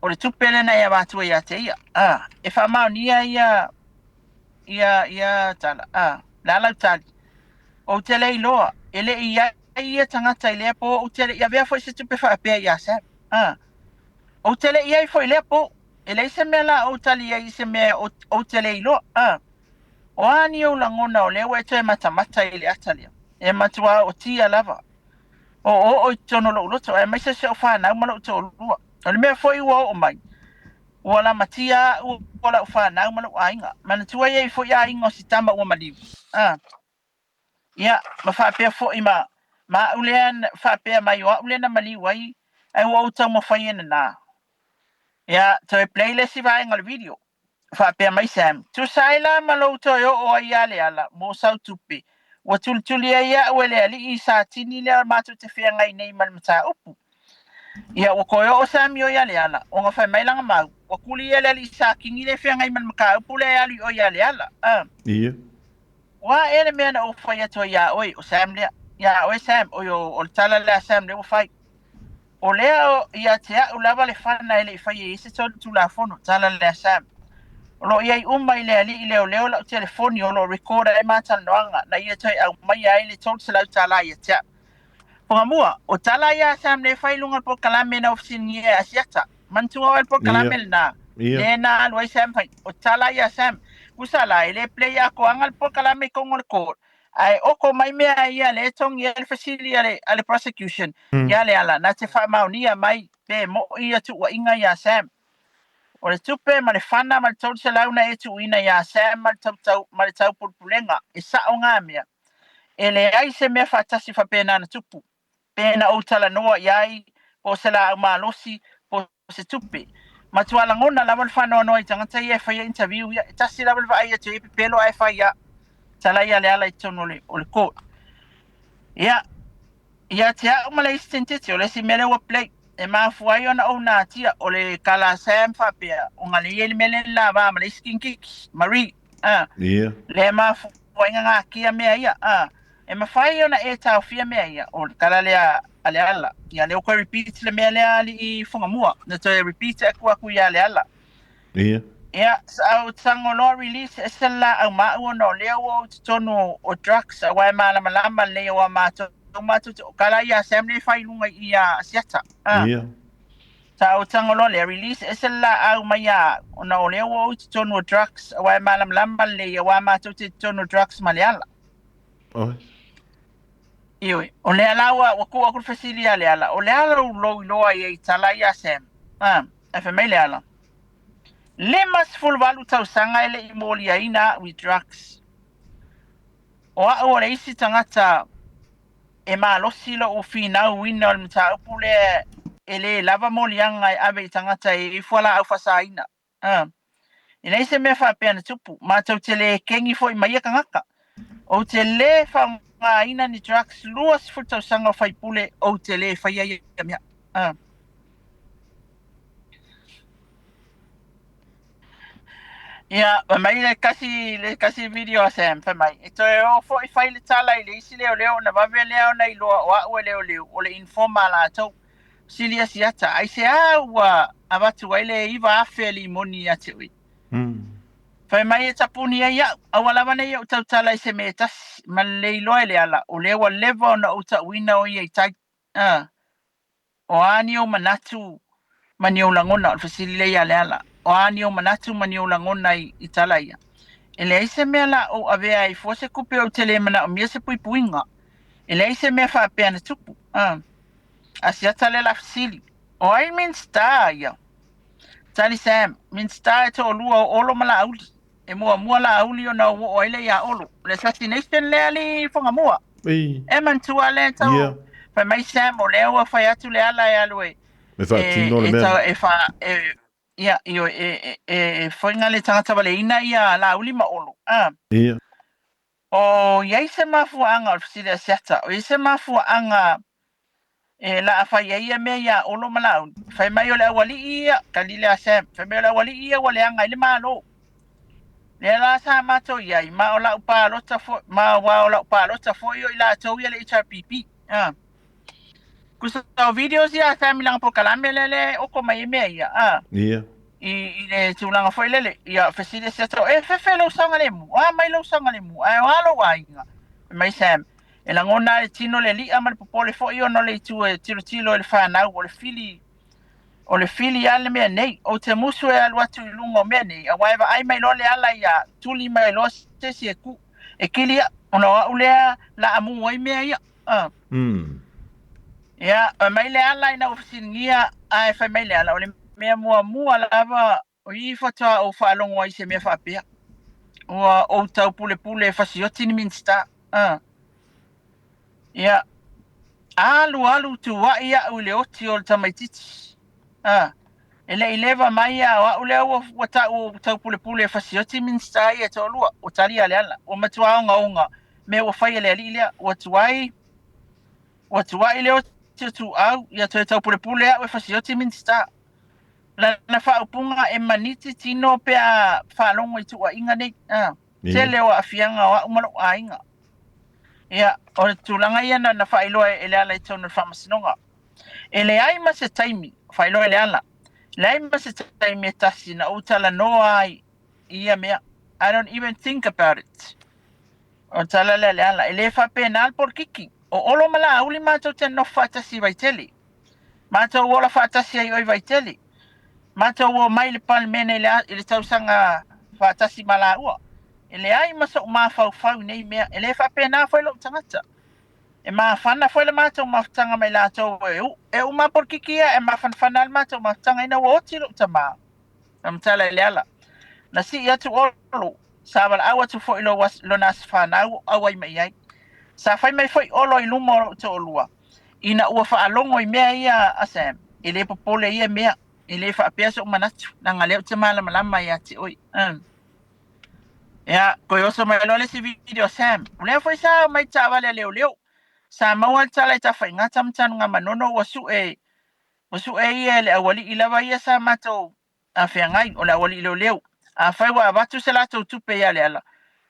o le tupe lea na e avatua ia te ia. A, e faamaonia ia, ia, ia tala. A, le a lau tali? Ou te le iloa, e le i ai ia tagata i lea po, ou te le i avea foi se tupe faapea ia Sam. A, ou te le i ai foi i lea po. E leai se mea la ou tali ai i se mea ou te le iloa. A, o a ni ou lagona o lea ua e toe matamata i le ata lea? E matua ootia lava. O oo i totonu o lou loto, aemaise si au fanau ma lou toalua. O le mea foi ua oo mai, ua lamatia au o lau fanau ma lou aiga. Manatua e i ai foi aiga o si tama ua maliu. A, ia, ma faapea foi ma, ma au lea faapea mai o au lea na maliu ai, ae ua ou taumafai e nana. Ia, toe play le isi vaega o le video. Faapea mai Sam, Tusa ai la ma lou toe oo ai ia Leala mo sau tupe, ua tulituli ai au e le alii i Satini lea matou te feagai nei ma le mataupu. Ia, ua toe oo Samio ia Leala, ona fai mai lana mau, ua tuli ia le alii Satini lea e feagai ma le mataupu lea e alu i o ia Leala. Ia. Ua ea le mea na ou fai atu ai iā oe, o Sam lea. Iā oe Sam, oi o le tala lea a Sam lea ua fai. O lea o ia te a'u lava le fana e le i faia i ai se tolu Tulafono, tala lea Sam. O lo o i ai uma i le alii leoleo la'u telefoni o lo o record ai ma talanoaga na ia toe aumaia ai le $300 ia te a'u. Fugamua, o tala ia a Sam lea e fai i luga o le polokalame na ofisinigia e Asiata. Manatua oe le polokalame lena? Lea na alu ai Sam fai, o tala ia a Sam. Usa la, e le play atoaga le polokalame i totonu o le court, Ae oko mai mea ia lea e togi ai le fesili a le, a le prosecution ia Leala, na te faamaonia mai pe mo'i ia tuuaiga iā Sam. O le tupe ma le fana ma le 300 na e tuuina iā Sam ma le tautau, ma le taupulepulega, e sa'o ngā mea. E leai se mea faatasi faapena na tupu. Pe na ou talanoa i ai, po o se laau malosi, po o se tupe. Matua lagona lava le faanoanoa i tagata ia e faia interview ia, e tasi lava le vaai atu i ai pepelo ae fai ia tala ia Leala i totonu o le, o le court. Ia, ia te au ma le isi tentete, o le isi mea lea ua play, e mafua ai ona ou natia, o le tala a Sam faapea, ona lea e i ai le mea lea i le lava ma le isi kinkiki, Marie, a, lea e mafua ai ona natia mea ia, a. E mafai ona e taofia mea ia, o le tala lea a Leala. Ia lea ua toe repeat le mea lea alii Fugamua, na toe repeat atu aku ia Leala. Ia. Ia, sa ou tago loa release ese le laau ma au ona o lea ua ou i totonu o drugs aua e malamalama lelei aua matou matou te, o tala ia a Sam lea e fai i luga i i a Asiata. A. Ia. Sa ou tago loa lea release ese le laau mai ia au ona o lea ua ou i totonu o drugs aua e malamalama lelei aua matou te i totonu o drugs ma Leala. Oi. Ioe, o lea la ua, ua tuu atu le fesili ia Leala, o le a lou lou iloa ai i tala ia Sam? A, ae fai mai Leala, 58 tausaga e le i moliaina a'u i drugs. O a'u o le isi tagata e malosi lo'u finauina o le mataupu lea e le lava moliaga e ave i tagata e i ai fualaau faasaina. A, e leai se mea faapea na tupu. Matou te le kegi foi ma ia tagata. Ou te le faaaogaina ni drugs 20 tausaga o faipule, ou te le faia ia mea. A. Ia, fai mai le kasi, le kasi video a Sam, fai mai, e toe o foi fai le tala i le isi leoleo ona vave lea ona iloa o a'u e leoleo, o le informer a latou. Sili Asiata, aisea ua avatu ai le 9,000 limoni ia te oe? Fai mai e tapuni ai au, aua lava nei ou tautala i se mea e tasi, ma le le iloa e Leala, o lea ua leva ona ou tauina o ia i tai. A, o a ni ou manatu ma ni ou lagona, o le fesili lea ia Leala, o a ni ou manatu ma ni ou lagona i tala ia? E leai se mea la ou avea ai fua se tupe ou te le manaomia se puipuiga. E leai se mea faapea na tupu. A. Asiata lea la fesili. O ai Minsta ia? Tali Sam, Minsta e toalua o Olo ma Laauli. E muamua Laauli ona ou oo ai lea ia Olo. O le assassination lea alii Fugamua. E manatua lea tau fai mai Sam o lea ua fai atu Leala e alu e E faatino le mea. E fa e ia ioe e e foiga le tagata valeina ia Laauli ma Olo. Ia. O i ai se mafuaaga o le fesili a Asiata, o i ai se mafuaaga e laa fai ai ia mea iā Olo ma Laauli? Fai mai o le aualii ia, tali lea a Sam, fai mai o le aualii ia ua leaga ai le Malo. Lea la sa matou i ai, ma o la'u palota foi, ma aua o la'u palota foi o i latou ia le HRPP. Tusa o videos ia a Sam i lana polokalame lea lea e oko mai ai mea ia, a. Ia. I le tulaga foi lele, ia fesili ese atu, e fefe lou saogalemu, o a mai lou saogalemu, ae o a lou aiga? Fai mai Sam, e lagona lava i le tino le li'a ma le popole foi ona o le itu e tilotilo i le fanau, o le fili, o le fili lava le mea nei. Ou te musu e alu atu i luga o mea nei, aua e vaai mai loa le ala ia tuli mai loa se isi e ku, e kili a'u, ona o a'u lea laamu ai mea ia. A. Ia, fai mai le ala ina ua fesiligia, ae fai mai le ala, o le mea muamua lava o i faatoa ou faalogo ai i se mea faapea. Ua ou taupulepule e fasioti ni Minisita. A. Ia, alu alu tua'i a'u i le oti o le tamaitiiti. A. E le i leva mai a o a'u lea ua ua ta'u ou taupulepule e fasioti Minisita ia e toalua. Ua talia le ala. Ua matua ogaoga mea ua fai e le alii lea. Ua tuai, ua tua'i le oti o Tuuau, ia toe taupulepule a'u e fasioti Minisita. Lana faaupuga e maniti tino pe a faalogo i tuuaiga nei. A. Tele o aafiaga o a'u ma lo'u aiga. Ia, o le tulaga ia na na faailoa e le ala i totonu o le Faamasinoga. E leai ma se taimi, faailoa e le ala, leai ma se taimi e tasi na ou talanoa ai i ia mea. I don't even think about it. O le tala lea a le ala, e le faapena le polokiki. O Olo ma Laauli matou te nofo faatasi i Vaitele. Matou ola faatasi ai i Vaitele. Matou o mai i le Palemene i le tausaga faatasi ma laua. E leai ma so'u mafaufau i nei mea. E le faapena foi lo'u tagata. E mafana foi le matou mafutaga ma i latou e u, e uma polokiki ia e mafanafana ai le matou mafutaga ina ua oti lo'u tamā. Taumatala i le ala. Na sii atu Olo, sa valaau atu foi i lona aso fanau o auai mai ai. Sa fai mai foi Olo i luma o lo'u toalua, ina ua faalogo i mea ia a Sam, e le popole ia mea, e le faapea so'u manatu, leaga lea ou te malamalama ia te oe. Ia, toe oso mai loa le isi video a Sam. O lea foi sa aumai taavale a leoleo. Sa maua le tala i Tafaigata ma Tanugamanono ua su'e ua su'e ia e le aualii lava ia sa matou feagai, o le aualii leoleo. Afai ua avatu se latou tupe ia Leala,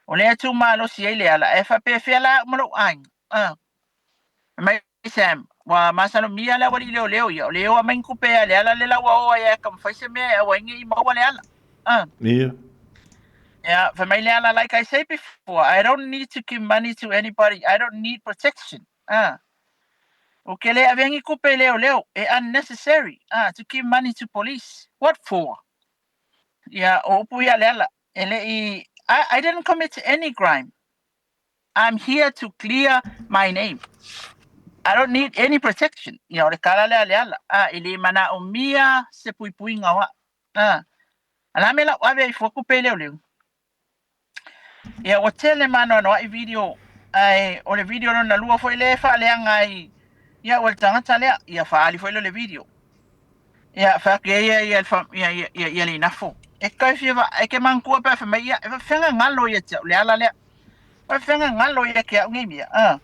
o lea e tu malosi ai Leala, ae faapefea la a'u ma lou aiga? A. Fai mai Sam, ua masalomia le aualii leoleo ia, o le o aumai ni tupe ia Leala le la ua o ai ae taumafai se mea e aua ai ne i maua Leala. A. Ia. Ia, fai mai Leala, like I say before, I don't need to give money to anybody, I don't need protection. A. Ou te le avea ni tupe i leoleo, e unnecessary, a, to give money to police. What for? Ia, o upu ia a Leala, e le i, I didn't commit any crime. I'm here to clear my name. I don't need any protection. Ia, o le tala lea a Leala. A, e le manaomia se puipuiga o a'u. A, a le a mea la u ave ai fua tupe i leoleo? Ia, ua tele maanoanoa'i video, ae o le video lona lua foi lea e faaleaga ai ia au e le tagata lea. Ia faaali foi lea o le video. Ia, fai atu ia ia ia ia ia ia le inafo. E toe fia va, e ke manatua pe a fai mai ia, e faafefea galo ia te au, le ala lea. Faafefea galo ia te au nei mea. A.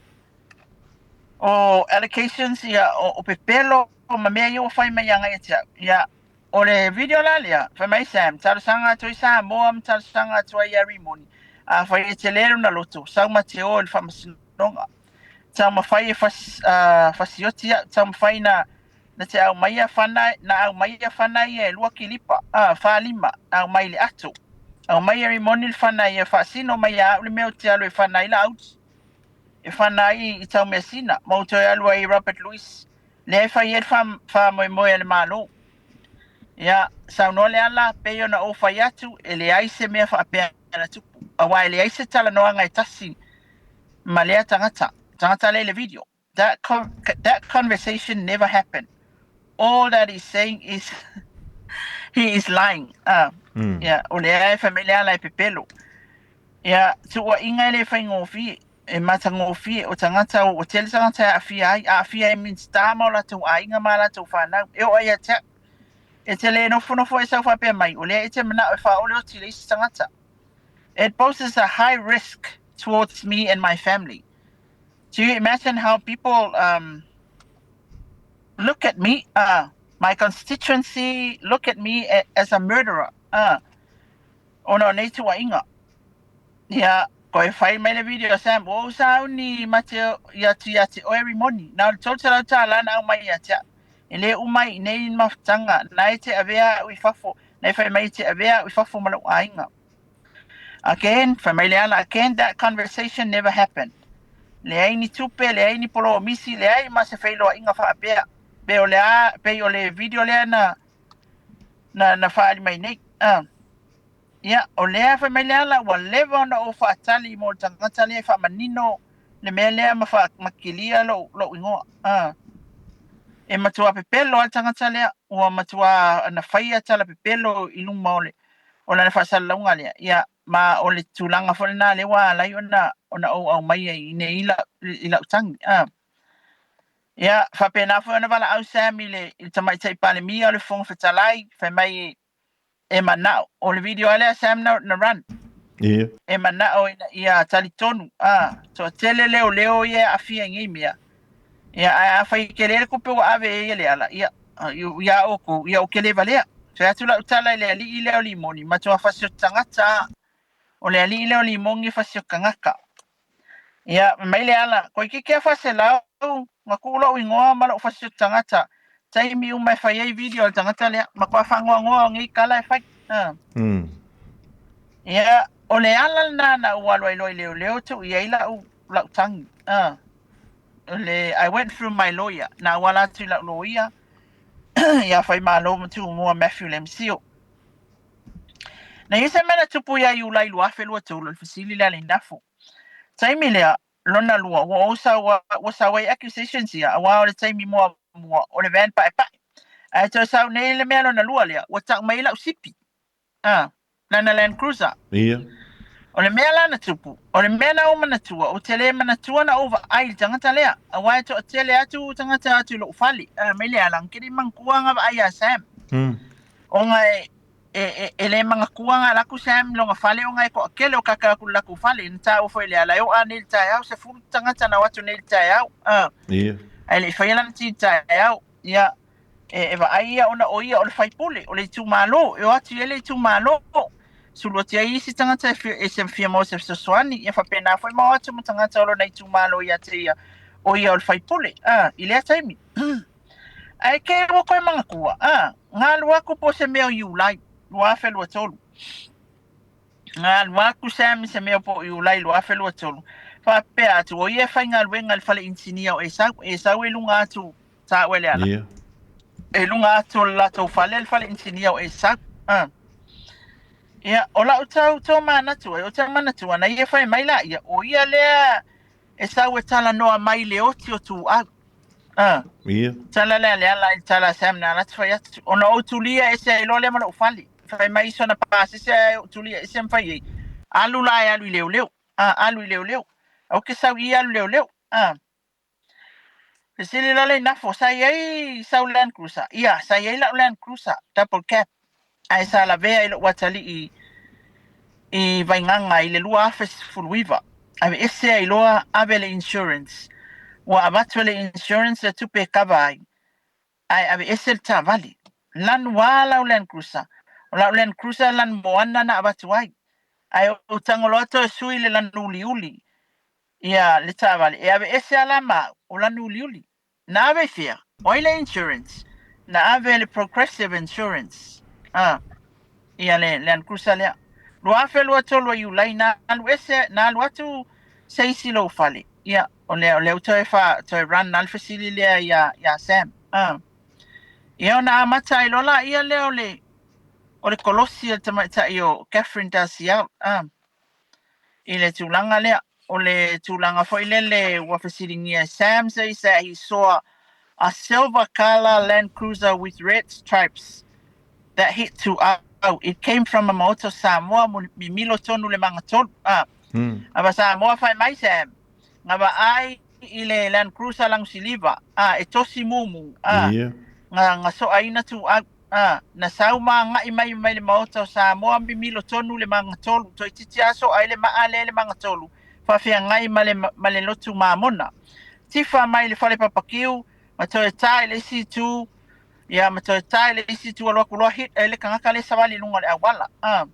O allocations ia, o pepelo ma mea ia ua fai mai agai ia te au. Ia, o le video la lea, fai mai Sam, talosaga atu ai Samoa ma talosaga atu ai ia Rimoni. Afai e tele lona loto, sau ma te o i le faamasinoga. Taumafai e fas, fasioti au, taumafai na na te aumaia fana, na aumaia fana ia e lua kilipa, a, 45, aumai i le ato. Aumai e Rimoni le fana ia faasino mai ia a'u le mea ou te alu e fana ai Laauli. E fana ai i Taumeasina, ma ou toe alu ai i Robert Louis, lea e fai ai le faamoemoe a le Malo. Ia, saunoa Leala, pei ona ou fai atu, e leai se mea faapea na tupu, aua e leai se talanoaga e tasi ma lea tagata, tagata lea i le video. That, that conversation never happened. All that he's saying is he is lying. Ia, o lea e fai mai le ala e pepelo. Ia, tuuaiga e le faigofie, e matagofie, o tagata, ua tele tagata e aafia ai, aafia ai Minisita ma o latou aiga ma a latou fanau. E oo ia te au, e te le nofonofo e sau faapea mai, o lea e te manao e faaole oti i le isi tagata. It poses a high risk towards me and my family. Do you imagine how people look at me, my constituency look at me as a murderer, ona o nei tuuaiga? Ia, Koe fai mai le video Sam, ua ou sauni ma te ia te ia te oe Rimoni. Na o le $300 na aumai ia te au. E le uma ai i nei mafutaga, na e te avea au i fafo, na e fai mai e te avea au i fafo ma lou aiga. Again, fai mai le ala, again that conversation never happened. Leai ni tupe, leai ni polomisi, leai ma se feiloaiga faapea. Pei o le a, pei o le video lea na na na faaali mai nei. Ah. Ia, o lea fai mai le ala, ua leva ona ou faatali mo le tagata lea e faamanino le mea lea ma faa, ma kilia lou, lou igoa. Ah. E matua pepelo lava le tagata lea, ua matua na faia tala pepelo i luma o le o lana faasalalauga lea. Ia, ma o le tulaga foi lena lea ua ala ai ona ona ou aumaia i inei i lau i lau tagi. Ah. Ia, faapena foi ona valaau Sam i le, i le Tamaitai Palemia o le Fofoga Fetalai, fai mai e manao, o le video lava lea Sam na, na run. Ia. E manao ina ia talitonu, a, toatele leoleo ia e aafia i nei mea. Ia, ae afai e tele le tupe ua ave e ia le ala, ia, ia outou, ia ou te le valea. Fai atu lau tala i le alii lea o Limoni, matua fasi o tagata, o le alii lea o Limoni e fasi o tagata. Ia, fai mai le ala, toeitiiti lava 400, na tuu lou igoa ma lou fasi o tagata, taimi uma e fai ai video a le tagata lea, matua faanoanoa o nei tala e fai. Ah. Ia, o le ala lena na ou alu ai loa i leoleo tuu i ai lau, lau tagi. Ah. O le, I went through my lawyer, na ou ala atu i lau loia, ia Faimalo ma Tumua Matthew Lemsio. Na i ai se mea na tupu ia Iulai 2023, o le fesili lea a Leinafo. Taimi lea, lona lua, ua ou sau ua sau ai accusations ia, aua o le taimi muamua, o le van paepae. Ae toe sau nei le mea lona lua lea, ua tau mai ai lau sipi. Ah, lana Land Cruiser. Ia. O le mea la na tupu, o le mea na ou manatua, ou te le manatua na ou vaai i le tagata lea, aua e toatele atu tagata atu i lou fale, ah, mai le ala, ke le manatua nga vaai ia Sam. Ona e, e, e, e le manatua nga alu atu Sam i lona fale ona e toatele o kaka atu i le latou fale, na taua foi le ala, e oo ane i le taeao, 10 tagata na o atu nei i le taeao. Ah. Ia. Ae le i faia lana ti i le taeao. Ia, e, e vaai ia ona o ia o le faipule, o le itumalo, e o atu i ai le itumalo. Sulu atu ai isi tagata e, e se fia maua se fesoasoani, ia faapena foi ma o atu ma tagata o lona itumalo ia te ia, o ia o le faipule, ah, i lea taimi. Ae ke ua koe manatua, ah, nga alu aku po o se mea o Iulai, 2023. Nga alu aku Sam i se mea po o Iulai 2023. Faapea atu, o ia e faigaluega i le fale inisinia o Esau, Esau e luga atu taua e le ala. Ia. E luga atu o le latou fale le fale inisinia o Esau. Ah. Ia, o lau tau tō manatu ai, o te manatua na ia fai mai la ia, o ia lea e sau e talanoa mai le oti o Tuuau. Ah. Ia. Tala lea le ala i le tala a Sam na ala atu fai atu. Ona ou tulia ese ai loa lea ma lou fale. Fai mai sona pasese ae ou tulia ese ma fai ai. Alu la e alu i leoleo. Ah, alu i leoleo. Aua ke sau i alu leoleo. Ah. Fesili loa le Inafo, sa i ai sau Land Cruiser? Ia, sa i ai lau Land Cruiser, double cab. Ae sa lavea i lou atalii i Vaigaga i le 2019. Aveese ai loa, ave le insurance. Ua avatu e le insurance le tupe e cover ai, ae aveese le taavale. Lanu a lau Land Cruiser. O lau Land Cruiser lanu moana na avatu ai. Ae ou tago loa toe sui le lanu uliuli. Ia, le taavale, e aveese a la ma au, o lanu uliuli. Na ave i fea? O ai le insurance? Na ave e le Progressive Insurance. Ah, ia le Land Cruiser lea. 2023 o Iulai, na alu ese, na alu atu se isi i lou fale. Ia, o lea, o lea ua toe fa, toe run lava le fesili lea ia, ia Sam. Ah. Ia, ona amata ai loa laia lea o le, o le kolosi a le tamaitai o Catherine Dalziel. Ah. I le tulaga lea. O le tulaga foi lele ua fesiligia e Sam says that he saw a silver colour Land Cruiser with red stripes that hit Tuau. It came from a Maota o Samoa, mimilo tonu le magatolu. A, a Samoa fai mai Sam, nga vaai i le Land Cruiser lagu siliva, a, e tosi mumu, a, nga, nga soaina Tuau. Ā, na sau ma agaʻi mai mai le Maota o Samoa mimilo tonu le magatolu, toeitiiti aso ai le maa lea le magatolu, faafeagai ma le ma le lotu mamona. Tifa mai le fale papakiu, ma toe tā i le isi itu, ia, ma toe tā i le isi itu alu atu loa hit ai le tagata lea savali i luga o le auala. Ā.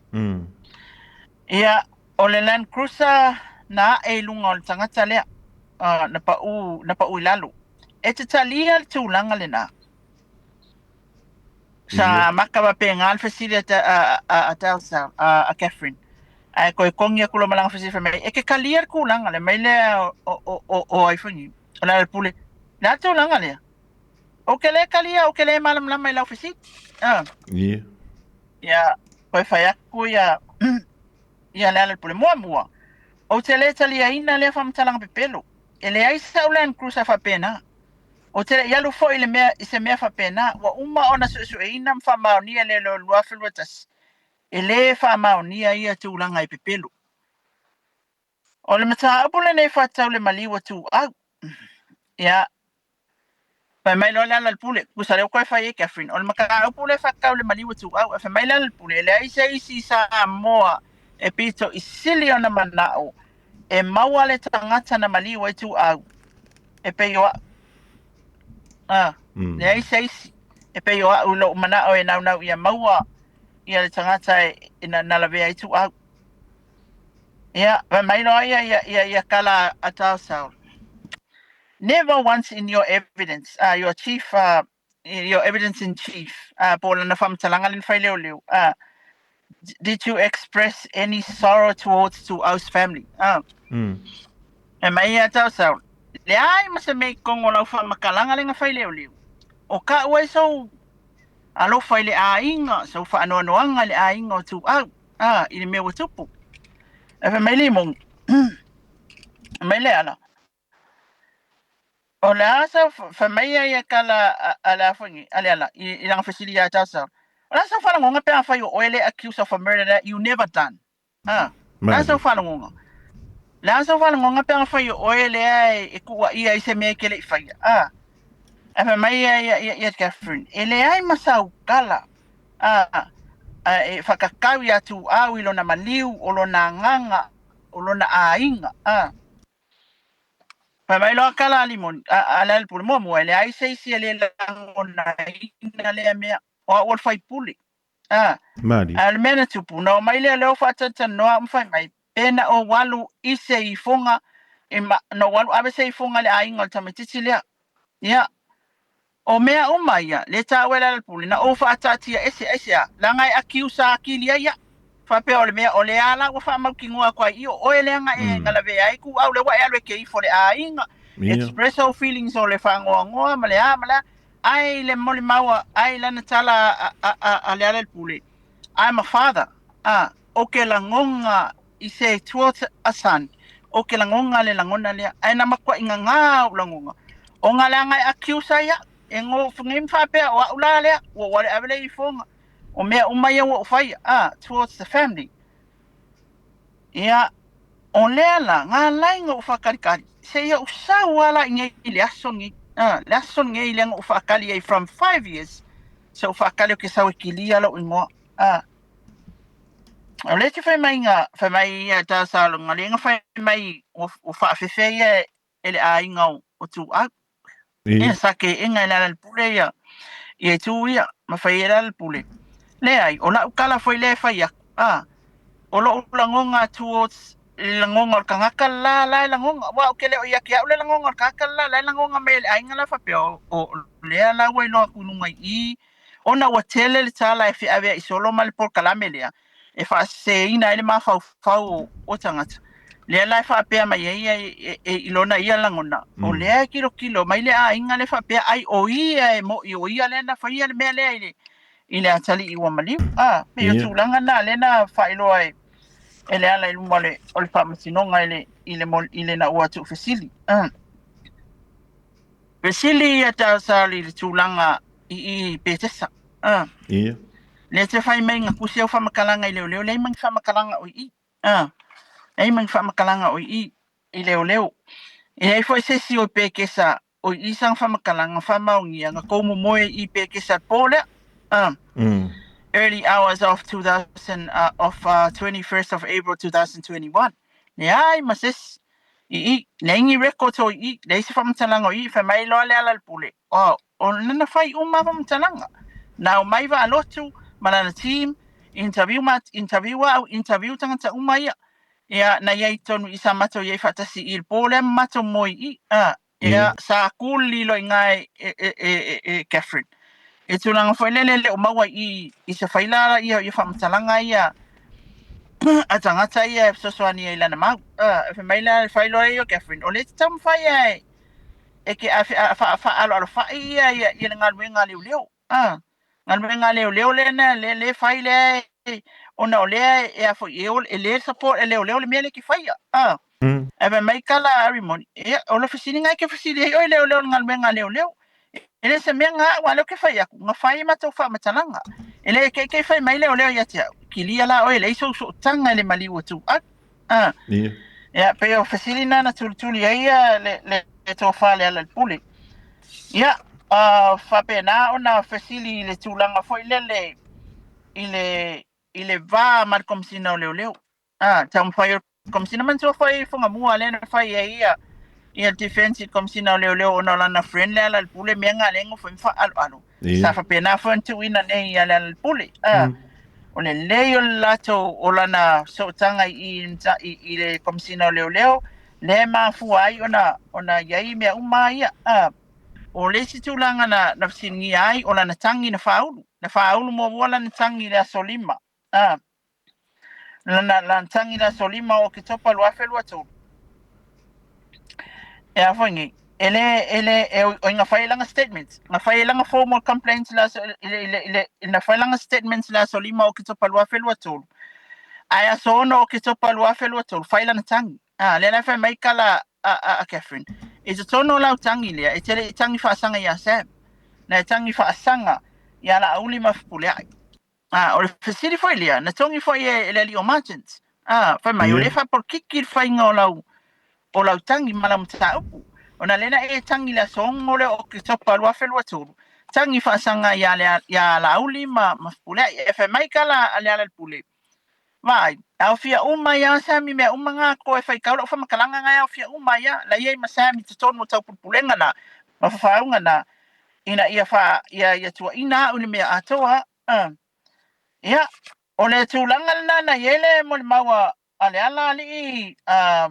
Ia, O le Land Cruiser na ae i luga o le tagata lea na pau na pau i lalo. E te talia le tulaga lena. Sa maka faapena le fesili a a a a Catherine. Ae toe togi atu loa ma lana fesili fai mai, e te talia le tulaga lea mai lea o o o o ai foi nei. O Lealailepule. O le a le tulaga lea? Ou te le talia, ou te le malamalama i lau fesili. Ia. Ia, toe fai atu ia ia Lealailepule. Muamua, ou te le taliaina lea faamatalaga pepelo. E leai sau Land Cruiser faapena. Ou te le i alu foi i le mea i se mea faapena. Ua uma ona suesueina ma faamaonia e leoleo i le 2021, e le faamaonia ia tulaga e pepelo. O le mataupu lenei faatatau i le maliu a Tuuau. Ia, fai mai loa Lealailepule, tusa lea ua toe fai ai Catherine, o le mataupu lea faatatau i le maliu a Tuuau, ae fai mai Lealailepule, e leai se isi Samoa e pito i sili ona manao e maua le tagata na maliu ai Tuuau e pei o a'u. A, leai se isi e pei o a'u i lo'u manao e naunau ia maua ia le tagata e na lavea ai Tuuau. Ia, fai mai loa ia ia ia ia kala a Taosaul. Never once in your evidence, your chief, your evidence in chief, po o lana faamatalaga lea na fai leoleo, did you express any sorrow towards Tuau's family? Fai mai ia Taosaul, leai ma se mea i totonu o lau faamatalaga lea na fai leoleo. O ka'u ai sou alofa i le aiga, sou faanoanoaga i le aiga o Tuau. A, i le mea ua tupu. Ae fai mai le moni, fai mai le ala, o le a sau, fai mai ai e kala a le a foi nei, a le ala, i lana fesili ia Charles, o le a sau faalogoga pe afai o oe le accused of a murder that you never done? A, o le a sau faalogoga? Le a sau faalogoga pe afai o oe lea e tuuaia ai se mea e te le i faia? A, ae fai mai ia ia Catherine, e leai ma sau kala a e whakakau i a Tūao i lona maliu, o lona agaga, o lona aiga, a. Fai mai loa kala a Limoni, a Lealailepule, muamua, e leai se isi e le lagonaina lea mea, o au o le faipule. A, Mali. a o le mea na tupu, na omai lea leo faatalatalanoa au ma fai mai, pe na ou alu i se ifoga, e ma, na ou alu ave se ifoga i le aiga o le tamaitiiti lea. Ia, O mea uma ia, le taua e Lealailepule, na ou faataatia ese aisea, leaga e akiusa akili ai au. Faapea o le mea o lea la ua faamautinoa atu ai i o oe leaga e na lavea ai kuau lea ua e alu e ke ifo le aiga, express ou feelings o le faanoanoa ma le a ma le a, ae i le molimau ae i lana tala a Lealailepule, I'm a father, a, o ke lagona i se towards a son, o ke lagona le lagona lea, ae na matuai gagā ou lagona, ona leaga e accuse ai au, e go nei ma faapea o au la lea, ua ou alu e ave le ifoga, o mea uma ia ua ou faia, a, towards the family. Ia, o lea la, na ala ai ona ou faatalikali, seia ou sau lava la i nei i le aso lenei, a, le aso lenei lea na ou faatali ai from 5 years, sa ou faatali ou te sau e kilia lou igoa, a. O lea te fai mai na fai mai ia ta saloga lea na fai mai ua faafefea ia e le aiga o Tuuau. Ia sa keena e Lealailepule ia ia itu ia ma fai e Lealailepule. Leai, o lau tala foi lea e fai atu, a, o lou lagoga towards le lagoga o le tagata la la e lagoga, aua ou te le o ia te au le lagoga o le tagata la la e lagoga mai e le aiga la faapea o lea la ua iloa atu i luga i i, ona ua tele le tala e feaveai solo ma le polokalame lea e faaseseina ai le mafaufau o tagata. Lea la e faapea mai ai i lona ia lagona, o lea e kilokilo mai le aiga lea faapea ai o ia e mo'i o ia lea na faia le mea lea i le atalii ua maliu. A, pei o tulaga na lea na faailoa e le ala i luma o le faamasinoga i le na ua tuufesili. Fesili ia Tausali i le tulaga i i Petesa. A. Ia. Lea te fai mai na tusi au faamatalaga i leoleo, leai ma ni faamatalaga o i i. A. Leai ma ni faamatalaga o i i i leoleo. E leai foi se isi o i Petesa o i i sana faamatalaga faamaonia na tou momoe i i Petesa i le po lea. A. Early hours of 2000, of 21st of April 2021. Leai ma se isi. I i, leai ni records o i i, leai se faamatalaga o i i, fai mai loa Lealailepule, oh, o lana fai uma faamatalaga. Na omai Vaalotu ma lana team, interview ma, interview au, interview tagata uma ia. Ia, na i ai tonu i sa matou i ai faatasi i le po lea ma matou moe i i. A, ia, sa kuli loa i ina e, e, e, e, e Catherine. E tulaga foi lele e le o maua i i se faila ia, ia faamatalaga ia a tagata ia e fesoasoani ai i lana mau. A, e fai mai la le fai loa ia o Catherine, o lea e te taumafai e, e ke a, a, fa, faaaloalofai ia, ia, ia le galuega a leoleo. A, galuega a leoleo lea na le, le fai lea ona o lea e a foi e, e le support e leoleo le mea lea ke faia. A, ae fai mai kala a Rimoni, ia, o le fesiliga e ke fesili ai oe leoleo le galuega a leoleo. E le se mea nga au a lea ke fai atu, nga fai matou faamatalaga. E le keikei fai mai leoleo ia te au. Kilia la oe leai sou sootaga i le maliu atu au. A, ia, pei o fesili na na tulituli ai ia le, le, le tofa le ala le pule. Ia, faapena ona fesili i le tulaga foi lele i le, i le va ma le Komesina o Leoleo. A, taumafai o le Komesina manatua foi Fugamua lea na fai ai ia ia le defense i le Komesina o Leoleo ona o lana friend le ala le pule mea nga lea e foi ma faaaloalo. Sa faapena foi ona tuuina nei ia le ala le pule. A, o le lelei o le latou o lana sootaga i i, i le Komesina o Leoleo lea e mafua ai ona ona i ai mea uma ia. A, o le isi tulaga na, na fesiligia ai o lana tagi na faaulu. Na faaulu muamua lana tagi i le aso 5. A, lana, lana tagi i le aso 5 o Oketopa 2023. E a foi nei, e le, e le, e o, o nga fai langa statements. Nga fai langa formal complaints le aso, i le, i le, i le, na fai langa statements le aso 5 o Oketopa 2023. Ae aso 6 o Oketopa 2023, fai lana tagi. A, lea la fai mai kala a, a, a Catherine. I totonu o lau tagi lea, e te le i tagi faasaga iā Sam. Na e tagi faasaga iā Laauli ma Fepuleai. A, o le fesili foi lea, na togi foi e, e le alii o Margins. A, fai mai, o le faapolokiki le faiga o lau, o lau tagi ma lau mataupu. Ona lea na e tagi le aso 6 lea o Oketopa 2023, tagi faasaga iā, le, iā Laauli ma, ma Fepuleai. E fai mai kala a Lealailepule, Vaai, aofia uma ai lava Sammy mea uma nga koe faitau lau faamatalaga nga e aofia uma ai lava. La i ai ma Sammy i totonu o taupulepulega na, ma fafaauga na, ina ia fa, ia, ia tuuaina au i le mea atoa. Ia, o le tulaga lena na i ai le molimau a, a Leala alii a,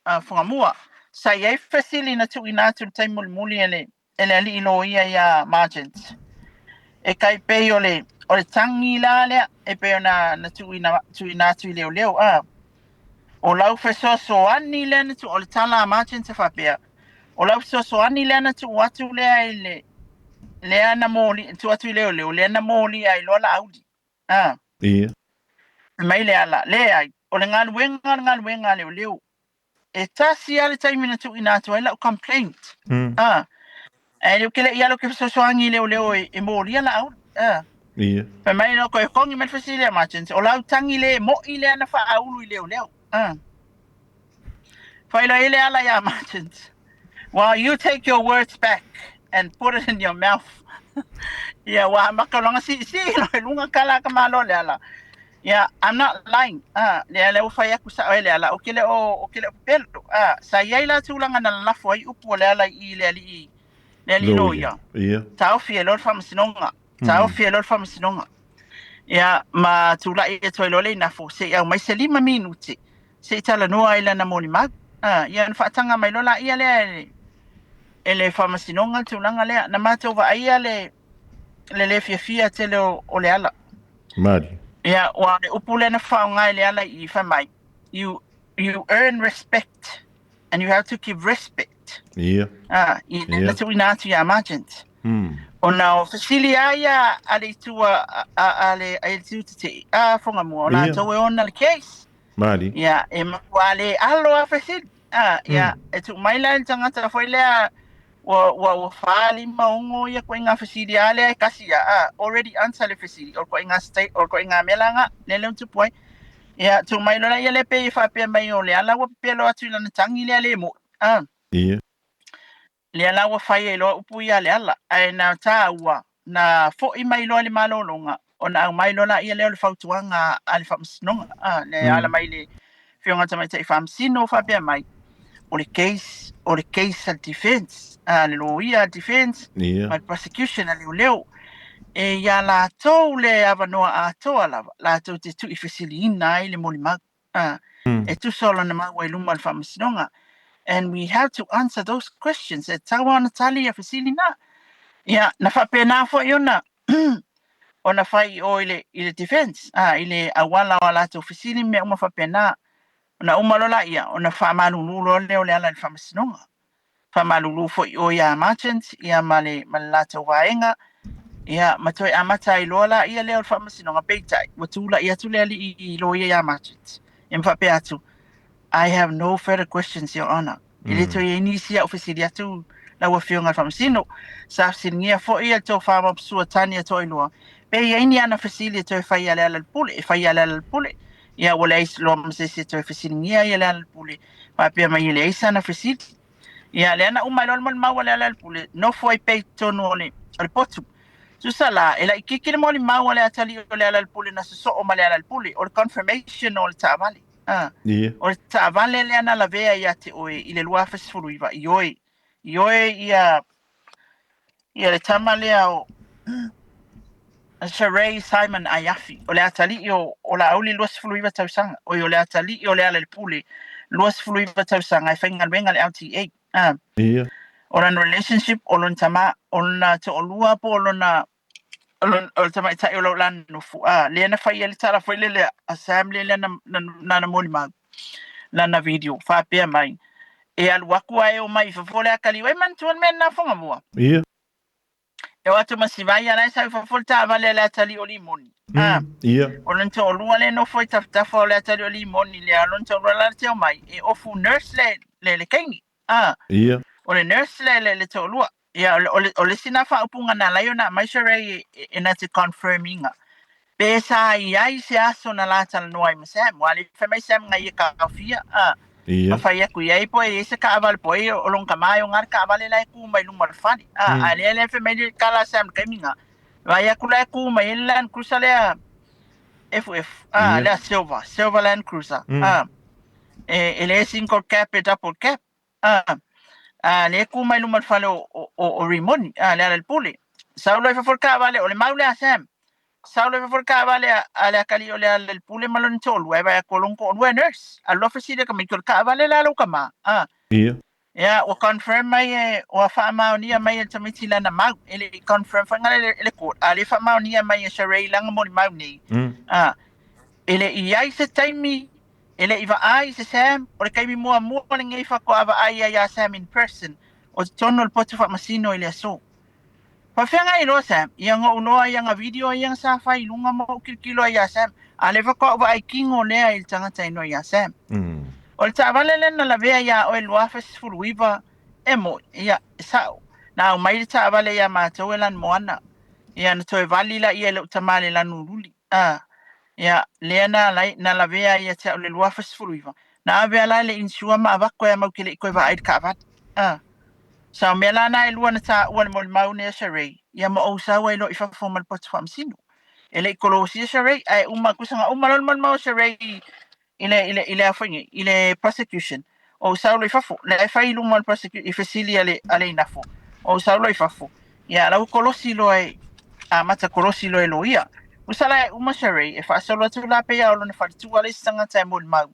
a Fugamua. Sa i ai fesili na tuuina atu i le taimi mulimuli e le, e le alii loia iā Margent. E kai pei o le, o le tagi la lea, e pei ona na tuuina, tuuina atu i leoleo, a. O lau fesoasoani lea na tuu, o le tala a Margent e faapea, o lau fesoasoani lea na tuu atu lea i le, lea na moli, tuu atu i leoleo, lea na molia ai loa Laauli. A. Fai mai le ala, leai, o le galuega o le galuega a leoleo. E tasi lava le taimi na tuuina atu ai lau complaint. A. Ae le ke le i alo ke fesoasoani i leoleo e, e molia Laauli. A. Fai mai loa koe kongi mai le fesili a Martins, o lau tagi le mo'i lea na faaulu i leoleo. A. Fai loa i le ala iā Martins, Well, you take your words back and put it in your mouth. Ia, ua amata loa ona siisii loa i luga kala a ka Malo le ala. Ia, I'm not lying. Ah, lea lea ua fai atu sao e le ala, ou te le o, ou te le o pepelo. Ah, sa i ai la tulaga na lalafo ai upu o le ala i le alii, le alii loia. Taofi e loa le faamasinoga. Taofi e loa le faamasinoga. Ia, ma tulai atu ai loa le inafo, se i aumai se 5 minute, se i talanoa ai lana molimau. Ah, ia ona faataga mai loa laia lea e le, e le faamasinoga le tulaga lea. Na matou vaaia le, le le fiafia tele o, o le ala. Mali. Ia, ua le upu lea na faaaoga e le ala i fai mai, you, you earn respect and you have to give respect. Ah, i le na tuuina atu iā Margent. Ona o fesili lava ia a le itu a, a, a le, a le itu tetee, a Fugamua, o latou e ona le case. Mali. Ia, e matua le alo a fesili. Ah, ia, e tuu mai la i le tagata foi lea ua, ua, ua 4, 5, 6 ia koe ngā fesili a lea e kasi ia, ah, already answer le fesili, o le koe ngā state, o le koe ngā mea la ngā, lea lea tupu ai. Ia, tuu mai loa ia le pei e faapea mai o le ala ua pepelo atu i lana tagi lea le mo'i. Ah. Lea la ua fai ai loa upu ia a le ala, ae na tāua, na fo'i mai loa i le malologa, ona aumai loa laia lea o le fautuaga a le Faamasinoga, a, le ala mai le Afioga i le Tamaitai Faamasino o faapea mai, o le case, o le case a le defense, a le loia a le defense, ma le prosecution a leoleo, e iā latou le avanoa atoa lava, latou te tuuifesiliina ai le molimau. A. E tusa o lana maua i luma o le Faamasinoga. And we have to answer those questions. E tatau lava ona tali ia fesili na. Ia, na faapena foi ona ona fai i o i le, i le defense, a, i le auala o a latou fesili ma mea uma faapena. Ona uma loa laia, ona faamalulu loa lea o Leala i le Faamasinoga. Faamalulu foi i o ia Marchant ia ma le, ma le latou vaega, ia ma toe amata ai loa laia lea o le Faamasinoga. Peitai, ua tulai atu le alii i loia ia Marchant, ia ma faapea atu, I have no further questions, Your Honour. E le toe i ai nisi au fesili atu lau Afioga i le Faamasino. Sa fesiligia foi e le Tofa Mapusua Tania Toailoa pe i ai ni ana fesili e toe fai ia Lealailepule, e fai ia Lealailepule. Ia ua leai loa ma se isi e toe fesiligia ia Lealailepule, faapea mai e leai sana fesili. Ia lea na uma ai loa le molimau a Lealailepule, nofo ai pea i totonu o le, o le potu. Tusa la, e laitiiti le molimau a le atalii o Lealailepule na sosoo ma Lealailepule, o le confirmation o le taavale. A, Ia. o le taavale lea na lavea ia te oe i le 2019, ioe, ioe ia, ia le tama lea o Sheree Simon Aiafi, o le atalii o, o Laauli 29 tausaga, oi o le atalii o Lealailepule 29 tausaga e faigaluega i le LTA. A, Ia. o lana relationship, o lona tama, o lona toalua po o lona o le tamaitai o lo o la nofo, a, lea na fai ai le tala foi lele a Sam lea na, na, na, na molimau lana video faapea mai e alu aku ae o mai i fafo le atalii. Ua e manatua le mea lena Fugamua? Ia. E o atu ma si vai ala e sau i fafo le taavale a le atalii o Limoni. A, Ia. o lona toalua lea e nofo i tafatafa o le atalii o Limoni lea, o lona toalua la le teo mai, e ofu nurse le, le, le teine. A, Ia. o le nurse le, le, le toalua. Ia, o le, o le, o le isi lena faaupuga na ala ai ona aumai Sheree e, e, e na te confirm ina. Pe sa i ai se aso na la talanoa ai ma Sam, ua le fai mai Sam na ia taofia, a, Ia. ma fai atu i ai po e i ai se taavale po e o lona tama e ona le taavale la e tu mai luma o le fale. A, a lea lea fai mai le tala a Sam i le taimi na. Vaai atu la e tu mai ai le Land Cruiser lea FF, a, Ia. lea silver, silver Land Cruiser, a, e, e le single cab e double cab. A, a lea e tu mai luma o le fale o, o, o, o Rimoni, a, Lealailepule. Sau loa i fafo le taavale, o le mau lea a Sam. Sau loa i fafo le taavale a, a le atalii o Lealailepule ma lona toalua, e vaai atu o lona toalua e nurse. Alu loa fesili e tamaiti, o le taavale le a lou tama? A, Ia. ia, ua confirm mai e, ua faamaonia mai e le tamaiti lana mau. E le i confirm foi ngale e le court, a lea e faamaonia mai e Sheree lana molimau nei. A, e le i ai se taimi E le i vaai i se Sam, o le taimi muamua lenei faatoa vaai ai ia Sam in person, o totonu o le potu faamasino i le aso. Faafeagai loa Sam, ia na ou loa ai ana video ia na sa fai i luga ma ou tilotilo ai ia Sam, a lea faatoa ou vaai kino lea i le tagata inoa ia Sam. O le taavale lea na lavea ia oe 2019, e moi, ia, e sao. Na aumai le taavale ia matou e Lanumoana, ia na toe vali laia e lou tama i le lanululi. A, ia, lea na alai, na lavea ai ia te au i le 2019, na ave ala le insure ma avatu e mau ke le i toe vaai i le taavale. A, sa o mea la na e lua na taua le molimau nei a Sheree, ia ma ou sau ai loa i fafo ma le potu faamasino. E le i kolosia Sheree, ae uma, tusa na uma loa le molimau a Sheree i, i le, i le, i le a foi nei, i le prosecution, ou sau loa i fafo, la e fai i luma o le prosecution, i fesili a le, a le Inafo, ou sau loa i fafo, ia la ua kolosi loa e, amata kolosi loa e loia. Tusa la e uma Sheree, e faasolo atu la pei lava o lona faletua le isi tagata e molimau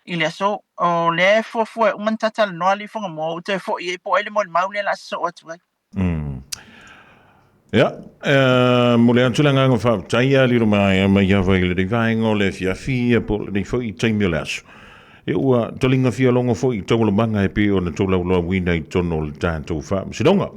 i le aso, o lea e fuafua e uma ona ta talanoa alii Fugamua, ou toe foi ai po o ai le molimau lea o le a sosoo atu ai. Ia, momoli atu le agaga faafetai ia lilo mai mai lava i lenei vaega o le afiafi ia po o lenei foi taimi o le aso. Ia ua taliga fialogo foi i taualumaga e pei ona tolaulauina i totonu o le tatou faamasinoga.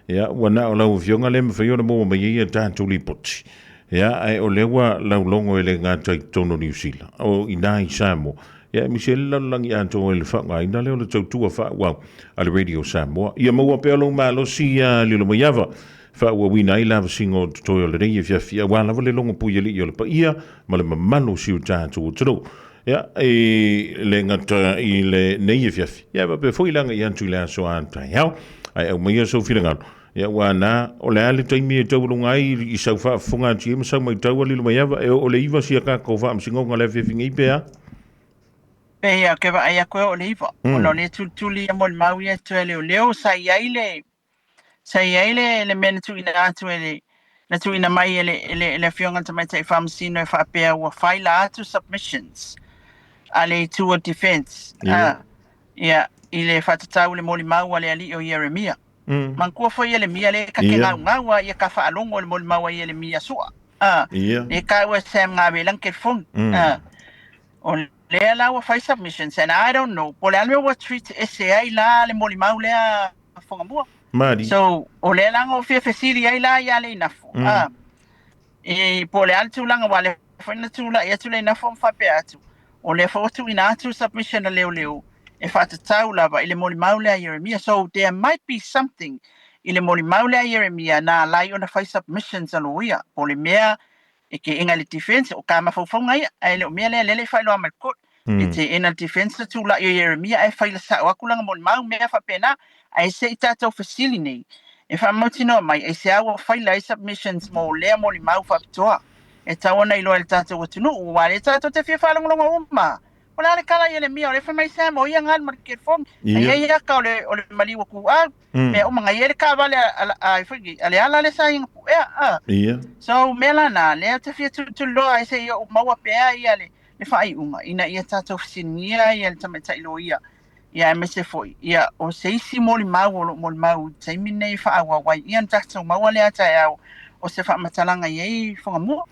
Ia, ua na o lau Afioga lea e mafai ona maua mai ai a tatou lipoti. Ia, ae o lea ua laulogo e le gata i totonu o Niu Sila, o i ina i Samoa, Ia, e misi ai le lalolagi atoa i le faaaogaina lea o le tautua faaauau a le Radio Samoa. Ia maua pea lou malosi ia Lilomaiava, faaauauina ai lavasiga o totoe o lenei afiafi, aua lava le logo puialii o le paia ma le mamalu o si o tatou atunuu. Ia, e le gata i lenei afiafi, ia faapea foi le agai atu i le aso a taeao, ae aumaia sou finagalo. Ia, ua na, o le a le taimi e taualuga ai i sau faafofoga atu i ai ma sau matau a Lilomaiava, e oo i le 9 sia tatou faamasinoga le afiafi nei pe a? Pei lava ou te vaai atu e oo i le 9, ona o lea e tulituli ia molimau ia e toe leoleo, sa i ai le, sa i ai le, le mea na tuuina atu e le, na tuuina mai e le, e le, e le Afioga i le Tamaitai Faamasino e faapea ua faila atu submissions. a le itu o defense ia, i le faatatau i le molimau a le alii o Ieremia. Manatua foi Ieremia lea ka te gaugau a ia ka faalogo i le molimau a Ieremia sua. Lea taua e Sam Gavelang telefoni. O lea la ua fai submissions and I don't know po o le a le mea ua treat ese ai la le molimau lea Fugamua. Mali. So o lea la na ou fia fesili ai la ia Leinafo. E po o le a le tulaga aua o lea foi na tulai atu Leinafo ma faapea atu, o lea foi ua tuuina atu submission a leoleo e faatatau lava i le molimau lea a Ieremia. So there might be something i le molimau lea a Ieremia na ala ai ona fai submissions a loia. Po o le mea e teena e le defense, o ta mafaufauga ia, ae le o mea lea lele e faailoa mai le court. E teena e le defense le tulai o Ieremia ae faila sao atu lana molimau, mea faapena. Ae se i tatou fesili nei, e faamautinoa mai aisea ua faila ai submissions mo lea molimau faapitoa. E tatau ona iloa e le tatou atunuu, aua o lea tatou te fia faalogologo uma. O le a le tala a Ieremia, o lea fai mai Sam, o ia na alu ma le telefoni. Ae i ai ata o le maliu o Tuau, mea uma, na i ai le taavale a le ala lea sa ia na puea. So, mea la na, lea ou te fia tulituliloa ai se i ou maua pea ia le faaiuga, ina ia tatou fesiligia ia le tamaitai loia, ia aemaise foi, ia o se isi molimau o lo o molimau i le taimi lenei e faaauau ai ia ona tatou maua lea taeao o se faamatalaga i ai Fugamua.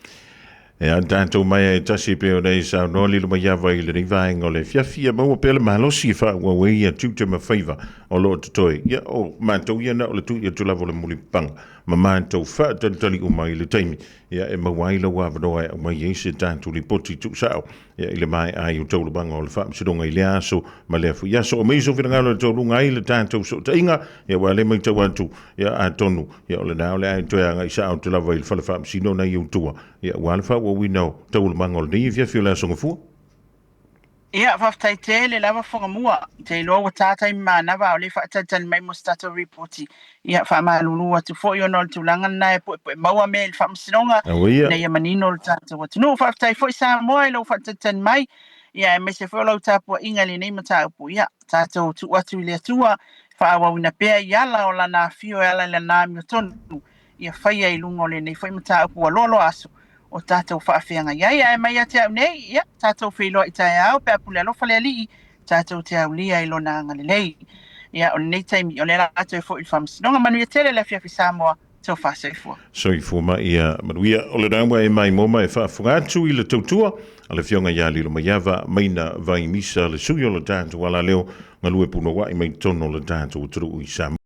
E a tatou mai ai tasi pei ona e saunoa lilo mai ava i lenei vaega o le afiafi ia maua pea le malosi e faaauau ai ia tiute ma faiva o lo o totoe. Ia o matou ia na o le tui atu lava o le mulipapaga ma matou faatalitali uma i le taimi ia e maua ai lau avanoa e aumai ai se tatou lipoti tuusao ia i le maea ai o taualumaga o le Faamasinoga i lea aso ma lea foi aso. Aumai sou finagalo e taualuga ai le tatou sootaiga, ia aua le matau atu, ia atonu, ia o lena o le a e toe agai sao atu lava i le fale faamasino na i ou tua, ia aua le faaauauina o taualumaga o lenei afiafi o le Aso Gafua. Ia, faafetai tele lava Fugamua. Ou te iloa ua ta taimi manava a o lea e faatalitali mai mo se tatou ripoti. Ia, faamalulu atu foi ona o le tulaga lena e puepue maua mea i le Faamasinoga ina ia manino le tatou atunuu. Faafetai foi Samoa i lou faatalitali mai, ia aemaise foi o lau tapuaiga i lenei mataupu. Ia, tatou tuu atu i le Atua, faaauauina pea i ala o Lana afio e ala i Lana amiotonu, ia faia i luga o lenei foi mataupu ua loaloa aso o tatou faafeagai ai. Ae mai ia te au nei, ia, tatou feiloai taeao pe a pule alofa le Alii, tatou te aulia i Lona agalelei. Ia, o lenei taimi, o lea la toe foi i le Faamasinoga. Manuia tele le afiafi Samoa, tofa soifua. Soifua ma ia manuia. O lena ua e maimoa ma e faafofoga atu i le tautua a le Afioga ia Lilomaiava Maina Vaimisa, le sui o le tatou alaleo galue punouai mai totonu o le tatou atunuu i Samoa.